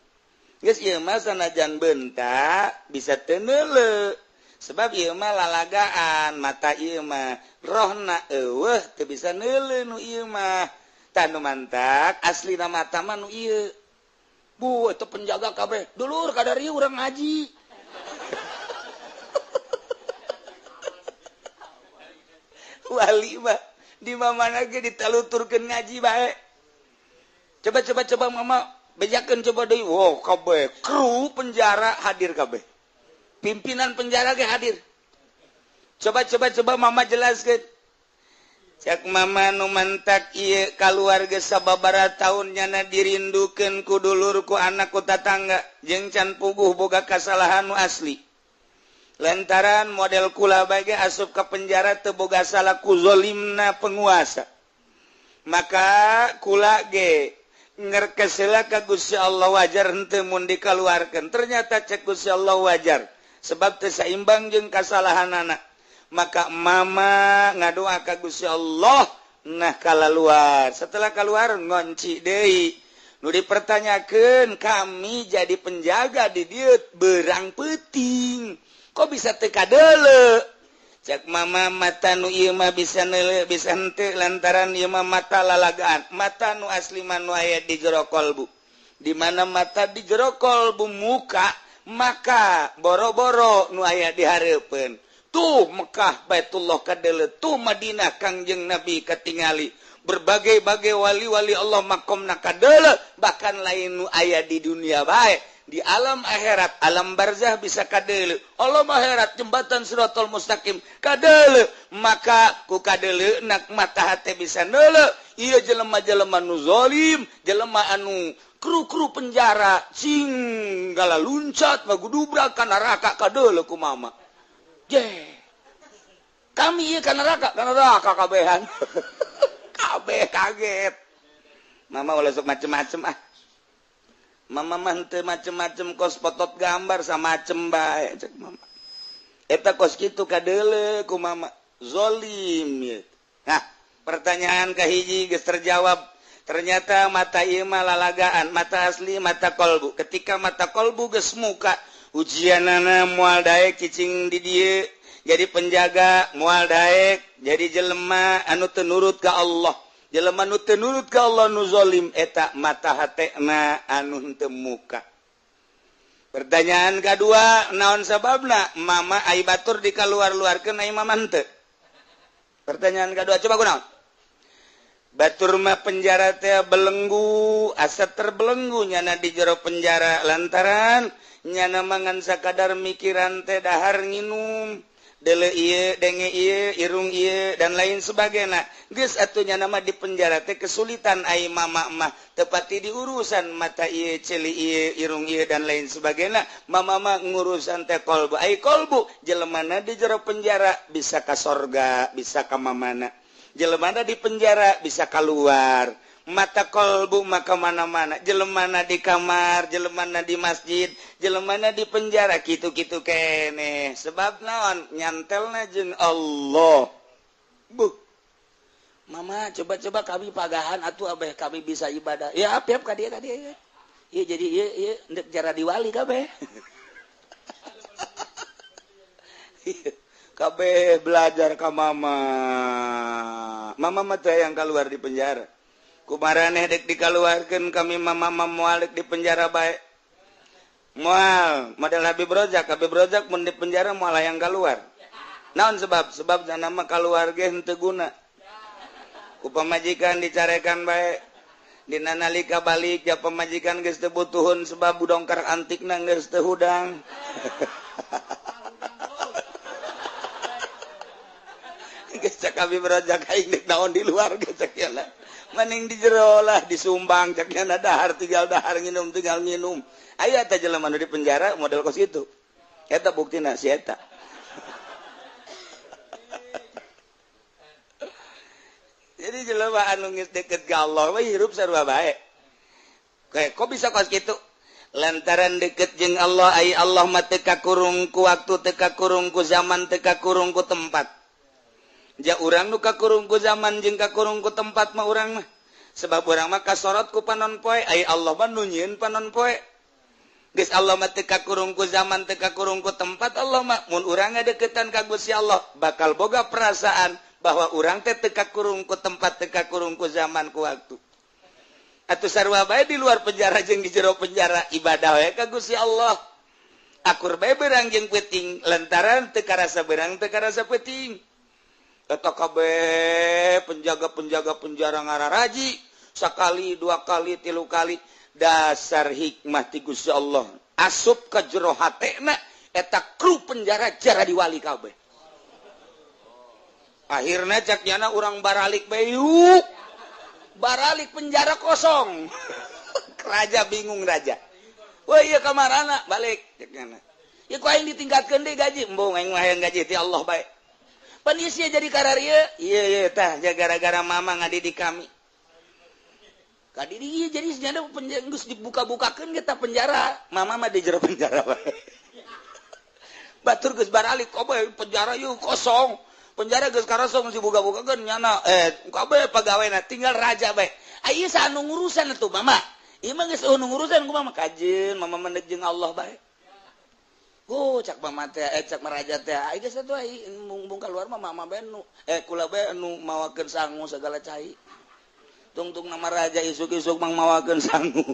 Speaker 1: Geus ieu mah sanajan bentak bisa teu neuleu. Sebab ieu mah lalagaan, mata ieu mah rohna eueuh teu bisa neuleu nu ieu mah. Tah nu mantak aslina mata mah nu ieu. Bu, itu penjaga kabeh. Dulur kadari urang ngaji. Wali mah di mana ge ditaluturkeun ngaji bae. Coba coba coba mama bejakeun coba deui. Wow, kabeh kru penjara hadir kabeh. Pimpinan penjara ge hadir. Coba coba coba mama jelaskeun. Cek mama nu mantak ieu kaluarga sababaraha taun nyana dirindukeun ku dulur ku anak ku tatangga jeung can puguh boga kasalahan nu asli. Lantaran model kula bae asup ka penjara teu boga salah ku zolimna penguasa. Maka kula ge ngerkesela ka Gusti Allah wajar henteu mun dikaluarkeun. Ternyata cek Gusti Allah wajar sebab teu saimbang jeung kasalahanana. Maka mama ngadoa ka Gusti Allah nah kalaluar. Setelah keluar ngonci deui. Nu dipertanyakeun kami jadi penjaga di dieu berang peuting. Kok bisa teu kadeuleu? Cek mama mata nu ieu mah bisa neuleu bisa henteu lantaran ieu mah mata lalagaan. Mata nu asli mah nu aya di jero kolbu. Di mana mata di jero kolbu muka, maka boro-boro nu aya di hareupeun. Tuh Mekah Baitullah kadeuleu, tuh Madinah Kangjeng Nabi katingali. Berbagai-bagai wali-wali Allah makomna kadeuleu, bahkan lain nu aya di dunia bae, di alam akhirat, alam barzah bisa kadeuleu. Alam akhirat jembatan Siratal Mustaqim kadeuleu, maka ku kadeuleu nak mata hate bisa neuleu. Ieu jelema-jelema nu zalim, jelema anu kru-kru penjara cing gala luncat magudubrak ka neraka kadeuleu ku mama. Je. Kami ieu ka neraka kabehan. Kabeh kaget. Mama ulah sok macem-macem ah. Mama mah henteu macem-macem kos potot gambar samacem bae cek mama. Eta kos kitu kadeuleu ku mama. Zolim ieu. Nah, pertanyaan kahiji geus terjawab. Ternyata mata ieu mah lalagaan, mata asli mata kolbu. Ketika mata kolbu geus muka, ujianana moal daek cicing di dieu jadi penjaga, moal daek jadi jelema anu teu nurut ka Allah. Jelema nu teu nurut ka Allah nu zalim eta mata hatena anu henteu muka. Pertanyaan kedua, naon sababna mama ai batur dikaluar-luarkeun ai mama henteu? Pertanyaan kedua coba kunaon? Batur mah penjara teh belenggu, asa terbelenggu nyana di jero penjara lantaran nyana mangan sakadar mikiran teh dahar nginum, dele ieu, denge ieu, irung ieu dan lain sebagainya. Geus atuh nyana mah di penjara teh kesulitan ai mama mah tepati di urusan mata ieu, ceuli ieu, irung ieu dan lain sebagainya. Mama mah ngurusan teh kolbu. Ai kolbu jelemana di jero penjara bisa ka sorga, bisa ka mamana. Jelemana di penjara bisa keluar. Mata kolbu maka mana-mana, jelemana di kamar, jelemana di masjid, jelemana di penjara, kitu-kitu kene. Sebab naon nyantelna jeung Allah. Buh. Mama coba-coba kami pagahan atuh abeh kami bisa ibadah. Ya apiap ka dieu ka dieu. Ieu jadi ieu ieu ndek jara diwali kabeh. Kabeh belajar ka mama. Mama mah teh yang keluar di penjara. Kumaraneh dek dikaluarkeun kami mama moal dek di penjara bae. Moal model Habib Rozak, Habib Rozak mun di penjara moal hayang keluar. Naon sebab? Sebab nama kaluarga henteu guna. Ku pamajikan dicarekan bae. Dina nalika balik ja pamajikan geus teu butuhun sebab budongkar antikna geus teu hudang. Geus cak abi berajak aing deuk naon di luar geus cak yana. Mending di jero lah disumbang cak yana dahar tinggal dahar nginum tinggal nginum. Aya teh jelema nu di penjara model kos kitu. Eta buktina si eta. Jadi jelema anu geus deket ka Allah we hirup sarua bae. Kayak kok bisa kos kitu? Lantaran deket jeung Allah ai Allah mah teu kakurung ku waktu, teu kakurung ku zaman, teu kakurung ku tempat. Ja urang nu kakurung ku zaman jeung kakurung ku tempat mah urang mah. Sebab urang mah kasorot ku panon poe, ai Allah mah nu nyieun panon poe. Geus Allah mah teu kakurung ku zaman, teu kakurung ku tempat Allah mah. Mun urang ngadeukeutan ka Gusti Allah bakal boga perasaan bahwa urang teh teu kakurung ku tempat, teu kakurung ku zaman ku waktu. Atuh sarua bae di luar penjara jeung di jero penjara ibadah we ka Gusti Allah. Akur bae beurang jeung peuting lantaran teu karasa beurang teu karasa peuting. Eta kabeh penjaga-penjaga penjara ngararaji sakali, dua kali, tilu kali dasar hikmah ti Gusti Allah. Asup ka jero hatena eta kru penjara jara diwali kabeh. Akhirna cak nyana urang baralik bae yuk. Baralik penjara kosong. Raja bingung raja. Wah iya kamarana balik cek nyana. Ya ku aing ditingkatkeun deui gaji, embung aing mah hayang gaji ti Allah bae. Pan ieu sia jadi kararieu. Ieu ieu tah gara-gara mama ngadidik kami. Kadidik ieu jadi senyana penjara geus dibuka-bukakeun ge tah penjara. Mama mah di jero penjara bae. Batur geus baralik kabeh penjara ieu kosong. Penjara geus karasong geus dibuka-bukakeun nyana kabeh pegawena tinggal raja bae. Ieu saha nu ngurusan atuh mama. Ieu mah geus nu ngurusan kumaha mah kajeun mama mendek jeung Allah bae. Oh cak mama teh cak maraja teh ai geus atuh ai mung keluar mah mama bae nu kula bae nu mawakeun sangu segala cai. Tungtung nama raja isuk-isuk mang mawakeun sangu.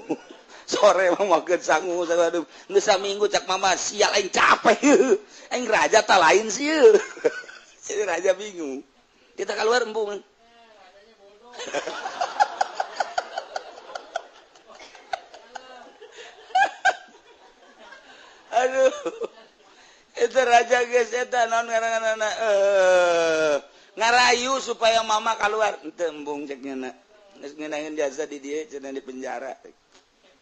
Speaker 1: Sore mawakeun sangu segala geus saminggu cak mama sial aing capek. Aing raja tah lain sieun. Jadi raja bingung. Kita keluar embung. Aduh. Itu raja geus eta naon ngaranna ngarayu supaya mama keluar. Henteu embung cek nya. Geus ngeunaheun jasa di dieu cenah di penjara.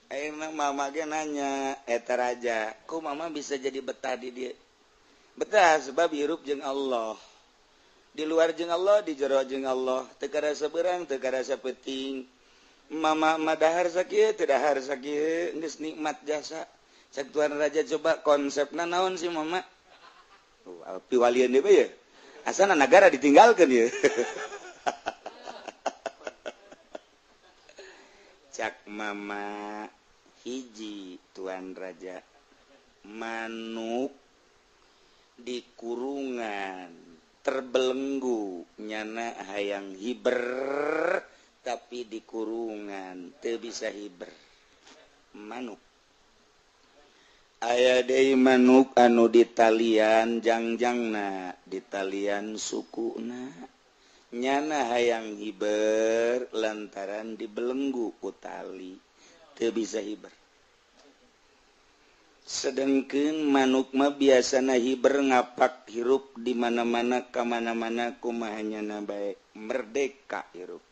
Speaker 1: Ayeuna mama ge nanya eta raja, "Ku mama bisa jadi betah di dieu?" Betah sebab hirup jeung Allah. Di luar jeung Allah, di jero jeung Allah, teu karasa beurang, teu karasa peuting. Mama mah dahar sakieu, teu dahar sakieu, geus nikmat jasa. Cek tuan raja coba konsepna naon sih mama? Piwalian deui bae ye. Asana nagara ditinggalkeun ye. Cak mama hiji tuan raja manuk di kurungan terbelenggu nyana hayang hiber tapi di kurungan teu bisa hiber manuk. Aya deui manuk anu ditalian jangjangna ditalian sukuna nyana hayang hiber lantaran dibelenggu ku tali teu bisa hiber. Sedengkeun manuk mah biasana hiber ngapak hirup di mana-mana ka mana-mana kumaha nyana bae merdeka hirup.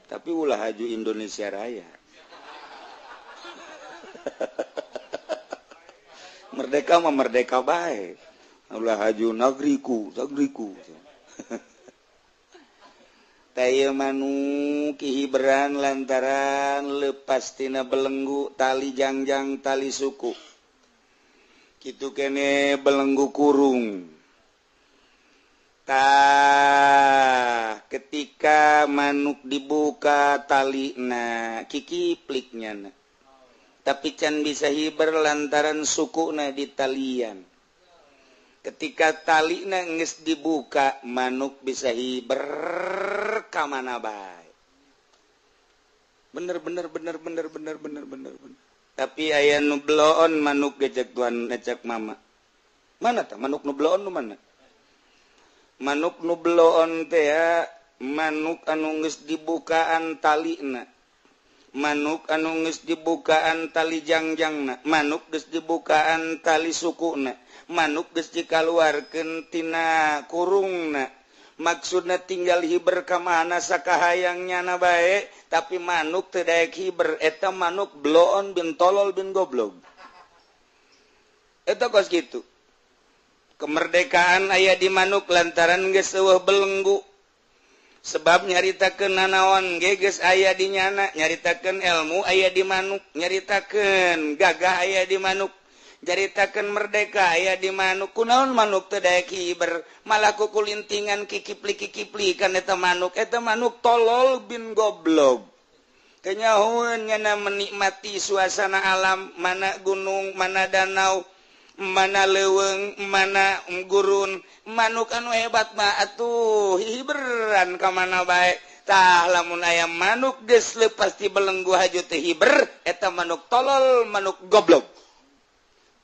Speaker 1: Tapi ulah haju Indonesia Raya. Merdeka mah merdeka bae. Ulah haju nagriku, nagriku. Taya manuk hiberan lantaran lepas tina belenggu tali jangjang tali suku. Kitu kene belenggu kurung. Tah ketika manuk dibuka talina kikipliknya na. Tapi can bisa hiber lantaran sukuna di talian. Ketika talina geus dibuka manuk bisa hiber ka mana bae. Bener bener bener bener bener bener bener bener. Tapi aya nu bloon manuk gejek tuan ngecek mama. Mana tah manuk nu bloon nu mana? Manuk nu bloon teh manuk anu geus dibukaan talina, manuk anu geus dibukaan tali jangjangna, manuk geus dibukaan tali sukuna, manuk geus dikaluarkeun tina kurungna. Maksudna tinggal hiber ka mana sakahayang nyana bae, tapi manuk teu daek hiber, eta manuk bloon bin tolol bin goblog. Eta kos kitu. Kemerdekaan aya di manuk lantaran geus eueuh belenggu. Sebab nyaritakeun nanaon ge geus aya di nyana, nyaritakeun ilmu aya di manuk, nyaritakeun gagah aya di manuk, nyaritakeun merdeka aya di manuk. Kunaon manuk teu daek hiber, malah kukulintingan kikipli-kikipli kan eta manuk tolol bin goblog. Kenyahoeun nyana menikmati suasana alam, mana gunung, mana danau, mana leuweung, mana gurun. Manuk anu hebat mah atuh hiberan ka mana bae. Tah lamun aya manuk geus leupas ti belenggu haju teu hiber, eta manuk tolol, manuk goblok.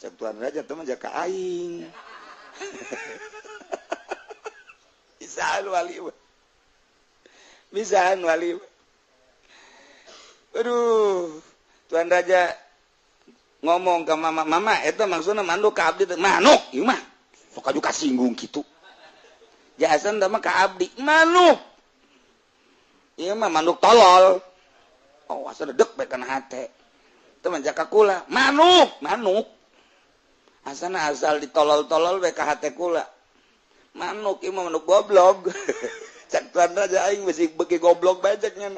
Speaker 1: Cek Tuan Raja teh mah jaka aing. Bisaan wali. Bisaan wali. Aduh, Tuan Raja ngomong ke mama, mama eta maksudna manuk ka abdi teh manuk ieu mah sok aju kasinggung kitu. Jahasan teh mah ka abdi manuk. Ieu mah manuk tolol. Oh, asa dedek bae kana hate. Teu mah jaka kula, manuk, manuk. Asana asal ditolol-tolol bae ka hate kula. Manuk ieu mah manuk goblok. Cak Tuan Raja aing beusi beuki goblok bae cek nya.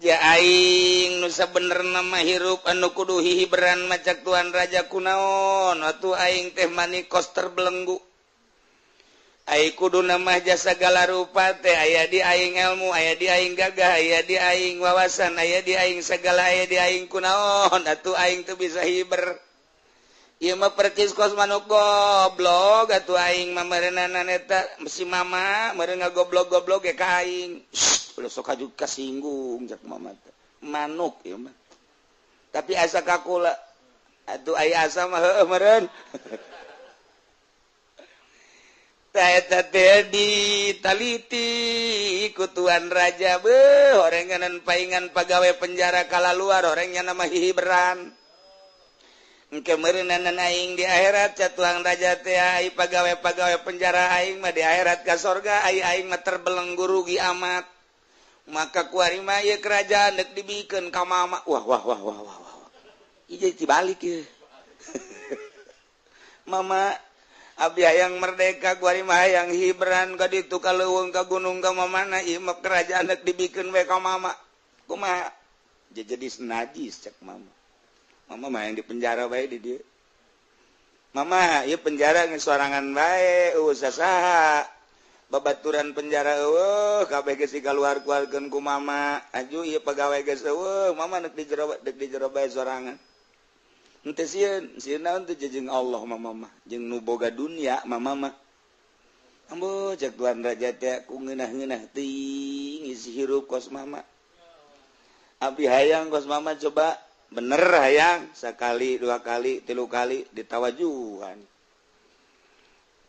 Speaker 1: Ja aing nu sabenerna mah hirup anu kudu hihiberan macak Tuan Raja kunaon atuh aing teh manikos terbelenggu. Ai kuduna mah jasa segala rupa teh aya di aing ilmu, aya di aing gagah, aya di aing wawasan, aya di aing segala, aya di aing kunaon atuh aing teu bisa hiber. Ieu mah percis kos manuk goblok atuh aing mah meureunana eta si mama meureun ngagoblok-goblok ge ka aing. Ulah sok aju kasinggung cak mama teh. Manuk ieu mah. Tapi asa ka kula atuh aya asa mah heueuh meureun. Tah eta teh ditaliti ku Tuan Raja beuh horenganan paingan pagawe penjara kalaluar horeng nya mah hihiberan. Engke meureunana aing di akhirat ca Tuan Raja teh ai pagawe-pagawe penjara aing mah di akhirat ka sorga ai aing mah terbelenggu rugi amat. Maka kuari mah ieu kerajaan deuk dibikeun ka mama. Wah wah wah wah wah wah. Ieu jadi dibalik ieu. Mama abdi hayang merdeka kuari mah hayang hiberan ka ditu ka leuweung ka gunung ka mamana ieu mah kerajaan deuk dibikeun we ka mama. Kumaha? Jadi najis cek mama. Mama mah yang di penjara bae di dieu. Mama ieu penjara geus sorangan bae eueuh sasaha. Babaturan penjara eueuh kabeh geus dikaluar-keluarkeun ku mama. Aju ieu pagawe geus eueuh, mama deuk di jero deuk di jero bae sorangan. Henteu sieun, sieun naon teh jeung Allah mama mah, jeung nu boga dunia mama mah. Ambo cek Tuan Raja teh ku ngeunah-ngeunah teuing isi hirup kos mama. Abdi hayang kos mama coba bener hayang sekali, dua kali, tilu kali ditawajuhan.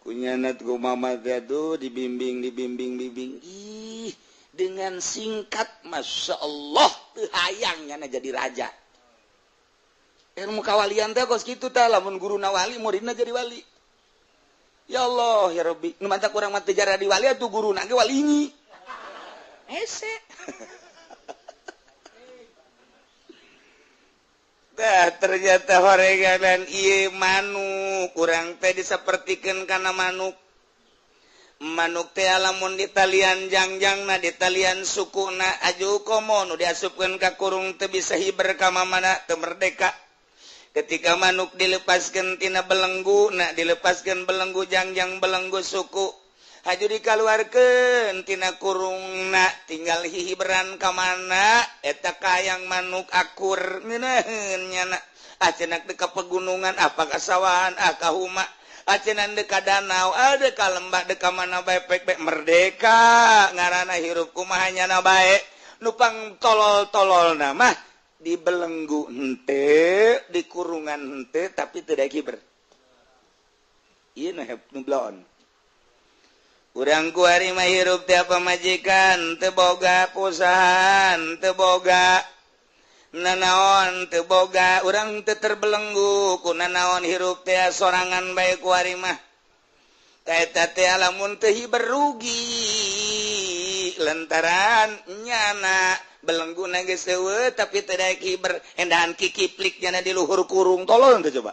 Speaker 1: Kunyanat ku mama teh tuh dibimbing dibimbing bimbing. Ih, dengan singkat Masya Allah teu hayang nyana jadi raja. Ilmu kawalian teh kos kitu tah lamun guruna wali muridna jadi wali. Ya Allah ya Rabbi, nu mantak urang mah teu jadi wali atuh guruna ge wali. Hese. Dah ternyata horeganan ieu manuk kurang teh disapertikeun kana manuk. Manuk teh lamun ditalian jangjangna ditalian sukuna aju komo nu diasupkeun ka kurung teu bisa hiber ka mamana teu merdeka. Ketika manuk dilepaskeun tina belenggu na dilepaskeun belenggu jangjang belenggu suku haju dikaluarkeun tina kurungna tinggal hihiberan ka mana eta kayang manuk akur ngeunaheun nyana ah cenah teu ka pegunungan ah ka sawahan ah ka huma ah cenah deuk ka danau ah deuk ka lembah deuk ka mana bae pek pek merdeka ngaranna hirup kumaha nyana bae nu pang tolol-tololna mah dibelenggu henteu di kurungan henteu tapi teu daek hiber ieu nu bloon. Urang kuari mah hirup teh pamajikan teu boga perusahaan, teu boga nanaon, teu boga, urang teu terbelenggu ku nanaon, hirup teh sorangan bae kuari mah. Eta teh lamun teu hiber rugi lantaran nyana belenggu na geus eueuh, tapi teu daek hiber, endahan kikiplik nyana di luhur kurung. Tolong teh coba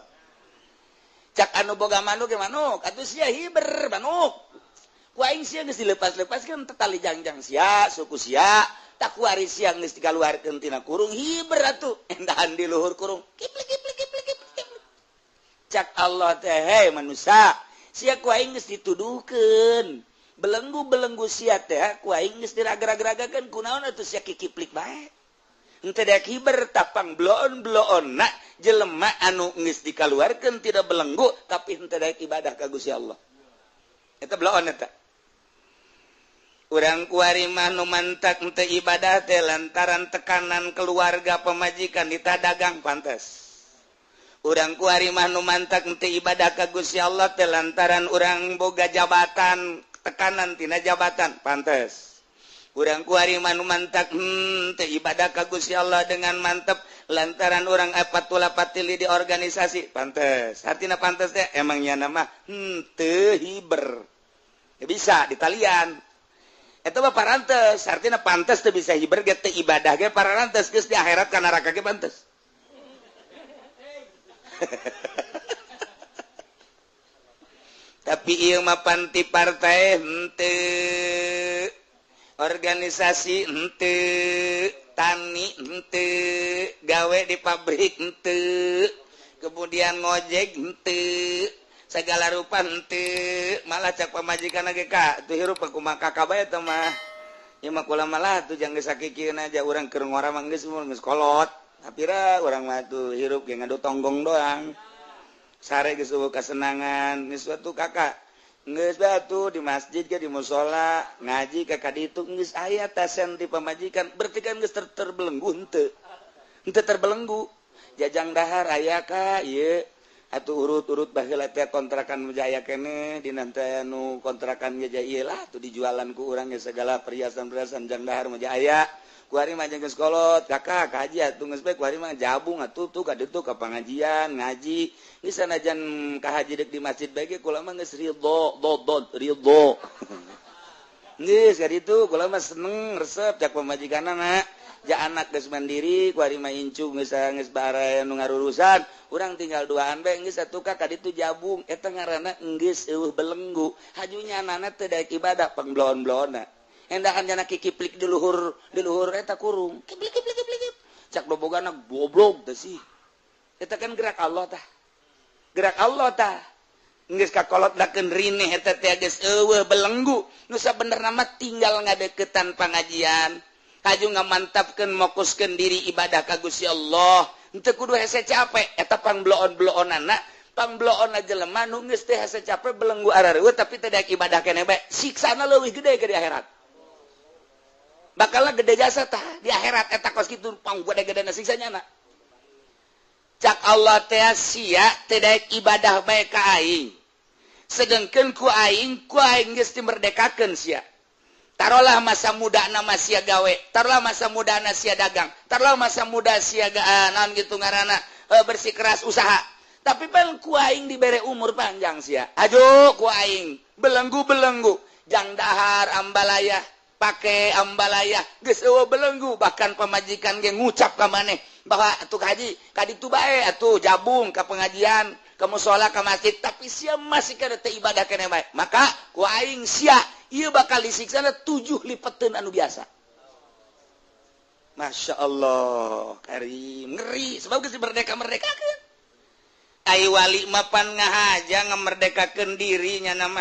Speaker 1: cak anu boga manuk ge, manuk atuh sia hiber, manuk ku aing sia geus dilepas-lepaskeun tali jangjang sia, suku sia tak kuari sia geus dikaluarkeun tina kurung, hiber atuh. Endahan di luhur kurung kiplik kiplik kiplik kiplik kiplik. Cak Allah teh, hei manusia, sia ku aing geus dituduhkeun belenggu-belenggu sia teh, ku aing geus diraga-ragakeun, kunaon atuh sia kikiplik bae henteu daek hiber? Tapang bloon-bloonna jelema anu geus dikaluarkeun tidak belenggu tapi henteu daek ibadah ka Gusti Allah. Eta bloon eta. Urang kuari mah nu mantak teu ibadah teh lantaran tekanan keluarga, pemajikan ditadagang, pantes. Urang kuari mah nu mantak teu ibadah ka Gusti Allah teh lantaran urang boga jabatan, tekanan tina jabatan, pantes. Urang kuari mah nu mantak teu ibadah ka Gusti Allah dengan mantep lantaran urang patula patili di organisasi, pantes. Artina pantes teh emangnya nama teu hiber ya bisa ditalian. Eta mah parantes, artinya pantes teu bisa hiber ge, teu ibadah ge parantes, geus di akhirat ka neraka ge pantes. Tapi ieu mah panti partai henteu, organisasi henteu, tani henteu, gawe di pabrik henteu, kemudian ngojek henteu, segala rupa henteu, malah cak pamajikan ge ka tuh hirup kumaha kakak bae teh mah. Ieu mah kula malah tuh jang geus sakikieun aja, urang keur ngora mah geus geus kolot. Tapi ra urang mah tuh hirup ge ngadu tonggong doang. Sare geus eueuh kasenangan, geus atuh kakak. Geus batu di masjid ge, di musala, ngaji ka kaditu geus aya tasen di pamajikan, berarti kan geus terbelenggu henteu. Henteu terbelenggu. Jajang dahar aya ka ieu. Atuh urut-urut baheula teh kontrakan jaya keneh dina teh nu kontrakan ge ieu lah tuh dijualan ku urang ge segala perhiasan-perhiasan, jang dahar mah aya. Kuari mah jeung geus kolot kakak kaji atuh geus bae, kuari mah jabung atuh tuh ka ditu ka pangajian ngaji geus sanajan ka haji deuk di masjid bae ge kula mah geus ridho dodot ridho geus ka ditu kula mah seneng resep. Cak pamajikanna ja anak geus mandiri, kuari mah incu geus geus baraya nu ngarurusan, urang tinggal duaan bae geus atuh ka ditu jabung. Eta ngaranna geus eueuh belenggu, hajunya anana teu daek ibadah, pangbloon-bloonna endahan jana kikiplik di luhur eta kurung kiplik kiplik kiplik. Cak dobogana goblok teh sih. Eta kan gerak Allah tah, gerak Allah tah geus kakolot dakeun rineh eta teh geus eueuh belenggu. Nu sabenerna mah tinggal ngadeukeutan pangajian, haju ngamantapkeun mokuskeun diri ibadah ka Gusti Allah, henteu kudu hese capek. Eta pangbloon-bloonana, pangbloonna jelema nu geus teh hese capek, belenggu arareueuh tapi teu daek ibadah keneh bae, siksana leuwih gede ke di akhirat, bakal gede jasa tah di akhirat. Eta kos kitu pang gede-gedena siksanya na. Cak Allah teh, sia teu daek ibadah bae ka aing, sedengkeun ku aing geus dimerdekakeun sia. Taruhlah masa muda nama sia gawe, taruhlah masa muda na sia dagang, taruhlah masa muda sia naon gitu ngaranna bersikeras usaha, tapi pan ku aing dibere umur panjang sia, aduh ku aing belenggu-belenggu jang dahar ambalaya, pake ambalaya, geus eueuh belenggu. Bahkan pamajikan ge ngucap ka maneh bahwa atuh haji ka ditu bae atuh, jabung ka pengajian, ke musola, ka masjid, tapi sia masih kada teu ibadah keneh bae, maka ku aing sia ieu bakal disiksa 7 lipeteun anu biasa. Masya Allah karim, ngeri sebab geus merdeka merdekakeun. Ai wali mapan ngahaja ngamerdekakeun dirinya nama.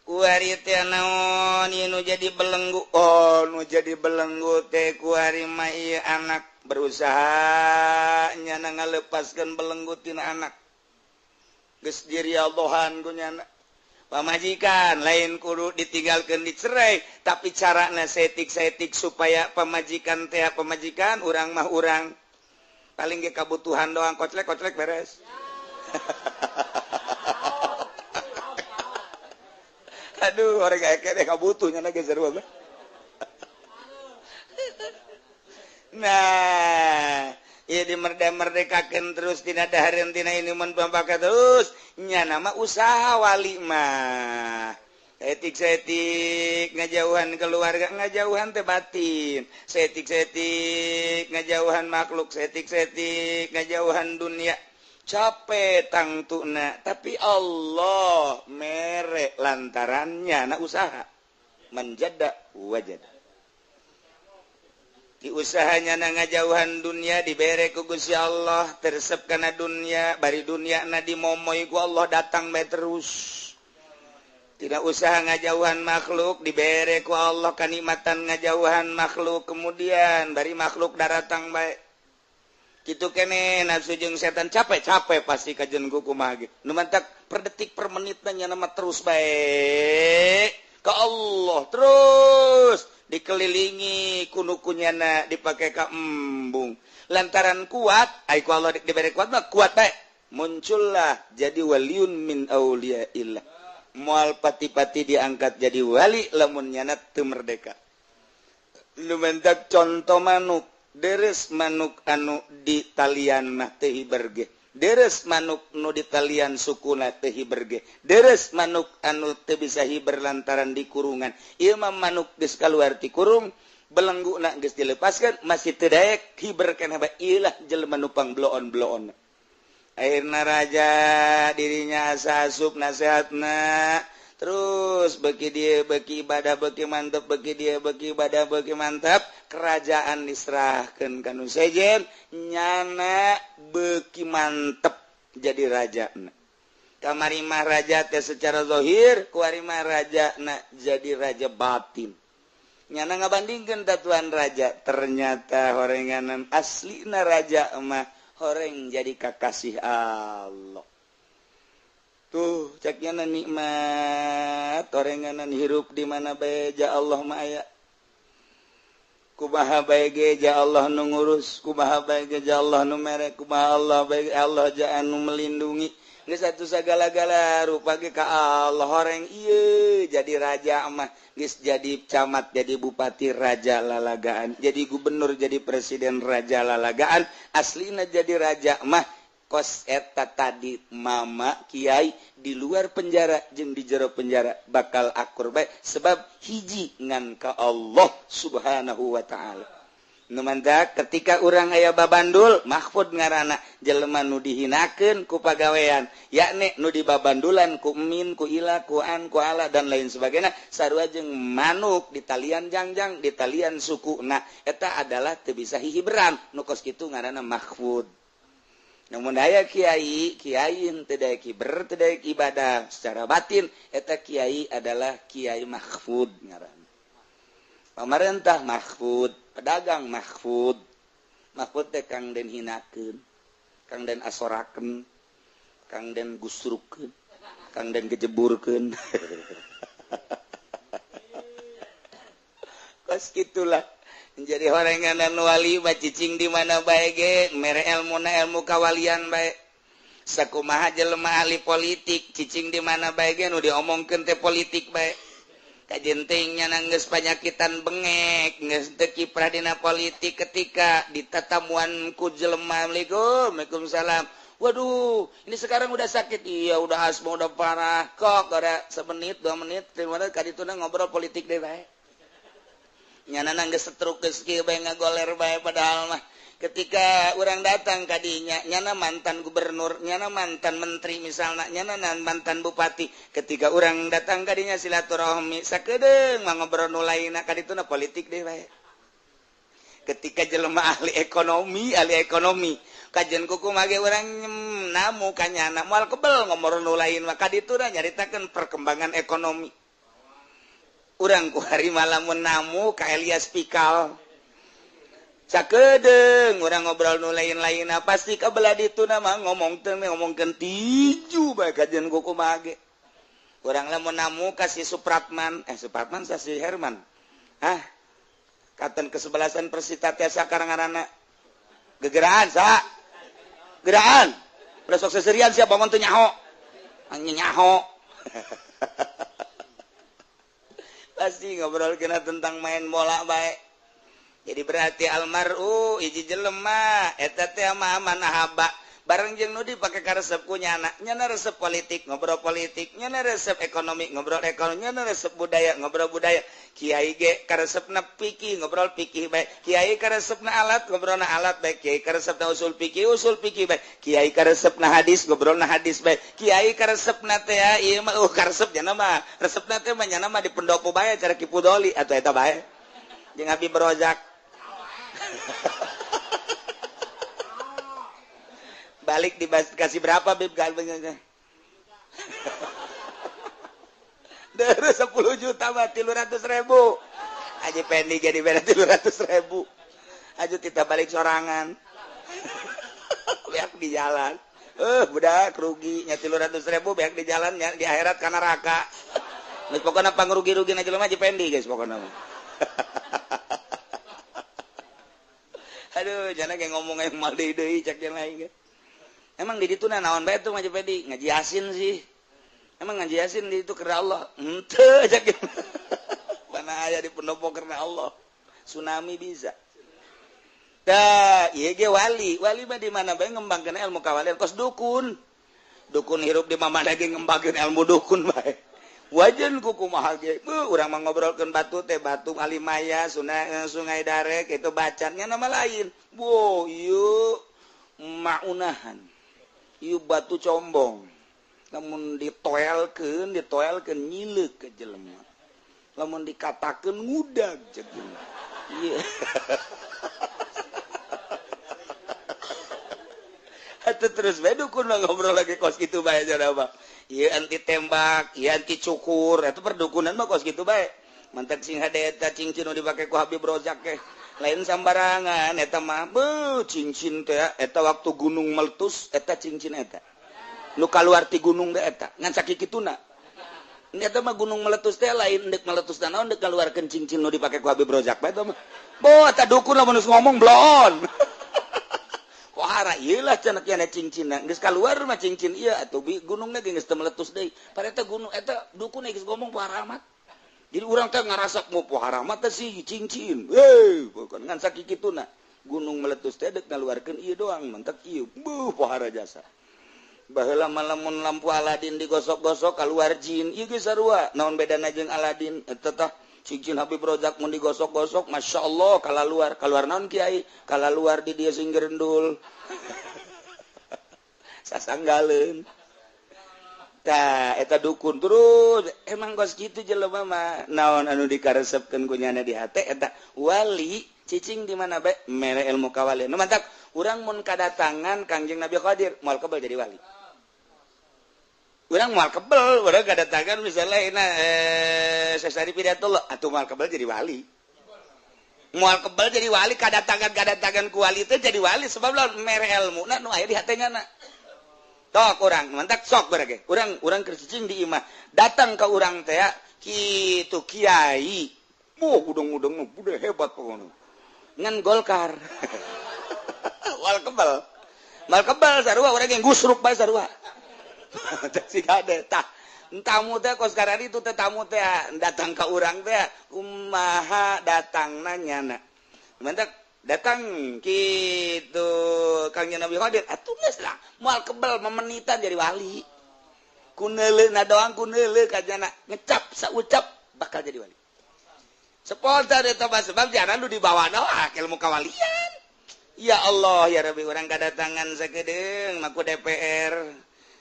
Speaker 1: Kuari teh naon ieu nu jadi belenggu? Oh, nu jadi belenggu teh kuari mah ieu anak. Berusaha nyana ngalepaskeun belenggu tina anak, geus diriadhohan ku nyana pamajikan, lain kudu ditinggalkan dicerai, tapi carana setik-setik supaya pamajikan teh pamajikan urang mah urang paling ge kabutuhan doang, koclek koclek beres. Aduh, orang kayak kayak kabutuhnya lagi seru banget. Nah, ya dimerdeka-merdekakan terus tina dahareun tina ini mun pampaka terus nya nama usaha wali mah. Setik-setik ngajauhan keluarga, ngajauhan teh batin. Setik-setik ngajauhan makhluk, setik-setik ngajauhan dunia. Capek tangtuna, tapi Allah mere lantarannya na usaha. Menjada wajada. Di usahanya na ngajauhan dunia dibere ku Gusti Allah, teresep kana dunia, bari dunia na dimomoy ku Allah datang bae terus. Tidak usaha ngajauhan makhluk dibere ku Allah kanikmatan ngajauhan makhluk, kemudian bari makhluk daratang bae. Kitu kene nafsu jeung setan capek-capek pasti kajen ku kumaha ge. Nu mantak per detik per menitna nya mah terus bae ka Allah terus dikelilingi kunu kunyana dipake ka embung. Lantaran kuat, ai ku Allah dibere kuat mah kuat bae. Muncullah jadi waliun min auliyaillah. Moal pati-pati diangkat jadi wali lamun nyana teu merdeka. Nu mentak contoh manuk, deres manuk anu di talian mah teu hiber ge. Deres manuk nu di talian sukuna teu hiber ge. Deres manuk anu teu bisa hiber lantaran di kurungan. Ieu mah manuk geus kaluar ti kurung, belengguna geus dilepaskeun masih teu daek hiber keneh bae. Ieu lah jelema nu pangbloon-bloon. Akhirna raja dirinya asa asup nasihatna terus beki dia beki ibadah beki mantap, beki dia beki ibadah beki mantap, kerajaan diserahkan ka nu sejen nyana beki mantep jadi raja. Kamari mah raja teh secara zahir, kuari mah raja na jadi raja batin. Nyana ngabandingkeun tatuan raja, ternyata horenganan aslina raja mah horeng jadi kakasih Allah. Tuh ceknya nikmat horenganan hirup di mana bae ja Allah mah aya. Kumaha bae ge ja Allah nu ngurus, kumaha bae ge ja Allah nu mere, kumaha Allah bae Allah ja anu melindungi. Geus atuh sagala-gala rupa ge ka Allah horeng ieu jadi raja mah, geus jadi camat, jadi bupati raja lalagaan, jadi gubernur, jadi presiden raja lalagaan, aslina jadi raja mah kos eta tadi mama kiai di luar penjara jeung di jero penjara bakal akur bae sebab hiji ngan ka Allah Subhanahu wa taala. Nu mantak ketika urang aya babandul mahfud ngaranna jelema nu dihinakeun ku pagawean yakni nu dibabandulan ku min ku ila ku an ku ala dan lain sebagainya sarua jeung manuk di talian jangjang di talian sukuna eta adalah teu bisa hihiberan nu kos kitu ngaranna mahfud. Namun daya kiai, kiai teu daya kiber, teu daya ibadah secara batin eta kiai adalah kiai mahfud ngaranna. Pamarentah mahfud, pedagang mahfud. Mahfud teh kang den hinakeun, kang den asorakeun, kang den gusrukeun, kang den gejeburkeun. Kos kitulah. Jadi horenganan wali mah cicing di mana bae ge mere elmuna ilmu kawalian bae. Sakumaha jelema ahli politik cicing di mana bae ge nu diomongkeun teh politik bae. Kajenting nya geus panyakitan bengek geus teu kiprah dina politik ketika ditatamuan ku jelema Assalamualaikum waalaikumsalam. Waduh, ini sekarang udah sakit. Iya, udah asma udah parah. Kok ada semenit, 2 menit, 3 menit kadituna ngobrol politik deui bae. Nyana geus setruk geus kieu bae ngagoler bae padahal mah ketika urang datang kadinya nyana mantan gubernur, nyana mantan menteri misalnya, nyana mantan bupati, ketika urang datang kadinya silaturahmi sakedeung mah ngobrol nu lainna kadituna politik deui bae. Ketika jelema ahli ekonomi kajian kuku mage urang namu ka nyana moal kebel ngobrol nu lain mah kadituna nyaritakeun perkembangan ekonomi. Urang ku hari malamun namu ka Elias Pikal sakedeung urang ngobrol nu lain-lainna pasti kabelah dituna mah ngomong teh ngomongkeun tiju bae kajian kuku mage. Urang lamun namu ka si Supratman, Supratman sa si Herman. Hah? Katen kesebelasan Persita teh sakarang ngaranna. Gegeraan sa. Geraan. Udah sok seserian sia bangun teu nyaho. Anjing nyaho. Pasti ngobrol kena tentang main bola bae. Jadi berarti almaru hiji jelema eta teh man ahaba bareng jeung nu dipake karesep ku nyana, nyana resep politik ngobrol politik, nyana resep ekonomi ngobrol ekonomi, nyana resep budaya ngobrol budaya. Kiai ge karesepna fikih ngobrol fikih bae, kiai karesepna alat ngobrolna alat bae, kiai karesepna usul fikih bae, kiai karesepna hadis ngobrolna hadis bae, kiai karesepna teh ieu mah karesep nyana mah, resepna teh mah nyana mah di pendopo bae cara Ki Pudoli atuh eta bae. Jeung Habib Rozak. Balik dikasih berapa Bib galbengnya? Dari 10 juta mah 300.000. Aja pendi jadi beda 300.000. Aja kita balik sorangan. Beak di jalan. Budak rugi nya 300.000 beak di jalan nya di akhirat kana neraka. Geus pokona pangrugi-rugi na jelema Haji Pendi guys pokona mah. Aduh, jangan kayak ngomong yang mal deui cek yang lain. Emang di ditu naon bae tuh Haji Pendi? Ngaji Yasin sih. Emang ngaji Yasin di itu karena Allah? Henteu cek. Mana aya di pendopo karena Allah. Tsunami bisa. Tah, ieu ge wali. Wali mah di mana bae ngembangkeun ilmu kawalian kos dukun. Dukun hirup di mana ge ngembangkeun ilmu dukun bae. Wajan kumaha ge. Urang mah ngobrolkeun batu teh batu Alimaya, sungai Darek itu bacannya nama lain. Wo, ieu maunahan. Ieu batu combong. Lamun ditoelkeun nyileuk ke jelema. Lamun dikatakeun ngudag jeung jelema. Ieu. Atuh terus bae dukun mah ngobrol lagi kos kitu bae cenah mah. Ieu anti tembak, ieu anti cukur, eta perdukunan mah kos kitu bae. Mantak sing hade eta cincin nu dipake ku Habib Rozak ge. Lain sambarangan eta mah beuh cincin teh eta waktu gunung meletus eta cincin eta. Nu kaluar ti gunung teh eta ngan sakikituna. Eta mah gunung meletus teh lain deuk meletus naon deuk kaluarkeun cincin nu dipake ku Habib Rozak bae eta mah. Boh eta dukun lamun geus ngomong bloon. Pohara ieu lah cenah kieu cincinna geus kaluar mah cincin ieu atuh gunungna ge geus teu meletus deui. Padahal eta gunung eta dukun geus ngomong pohara amat. Jadi urang teh ngarasak mau pohara amat teh si cincin. Heuh, bukan ngan sakikituna. Gunung meletus teh deuk ngaluarkeun ieu doang mentek ieu. Beuh pohara jasa. Baheula mah lamun lampu Aladin digosok-gosok kaluar jin. Ieu geus sarua. Naon bedana jeung Aladin? Eta tah cincin Habib Rozak mun digosok-gosok Masya Allah kalaluar. Kaluar naon kiai? Kalaluar di dia sing gerendul. Sasanggaleun. Tah eta dukun terus emang kos kitu jelema mah naon anu dikaresepkeun ku nyana di hate eta wali cicing di mana bae mere ilmu kawalian. Nu mantak urang mun kadatangan Kangjeng Nabi Khadir moal kebel jadi wali. Urang moal kebel, urang kadatangan misalnya ina Sesari Pidatullah atuh moal kebel jadi wali. Moal kebel jadi wali kadatangan ku wali teh jadi wali sebab lamun mere ilmuna nu aya di hate nyana. Tok urang mantak sok berage. Urang keur cicing di imah datang ka urang teh kitu kiai. Wah udang-udang udah hebat pokoknya. Ngan Golkar. Moal kebel. Moal kebel sarua urang yang gusruk bae sarua. Si kade tah tamu teh kos karari itu teh tamu teh datang ka urang teh kumaha datangna nyana. Mantak datang kitu Kangjeng Nabi Khadir atuh geus lah moal kebel memenitan jadi wali. Kuneuleuh doang kuneuleuh ka jana ngecap saucap bakal jadi wali. Spontan eta mah sebab jana nu dibawa doa ilmu kawalian. Ya Allah ya Rabbi urang kadatangan sakedeung mah ku DPR.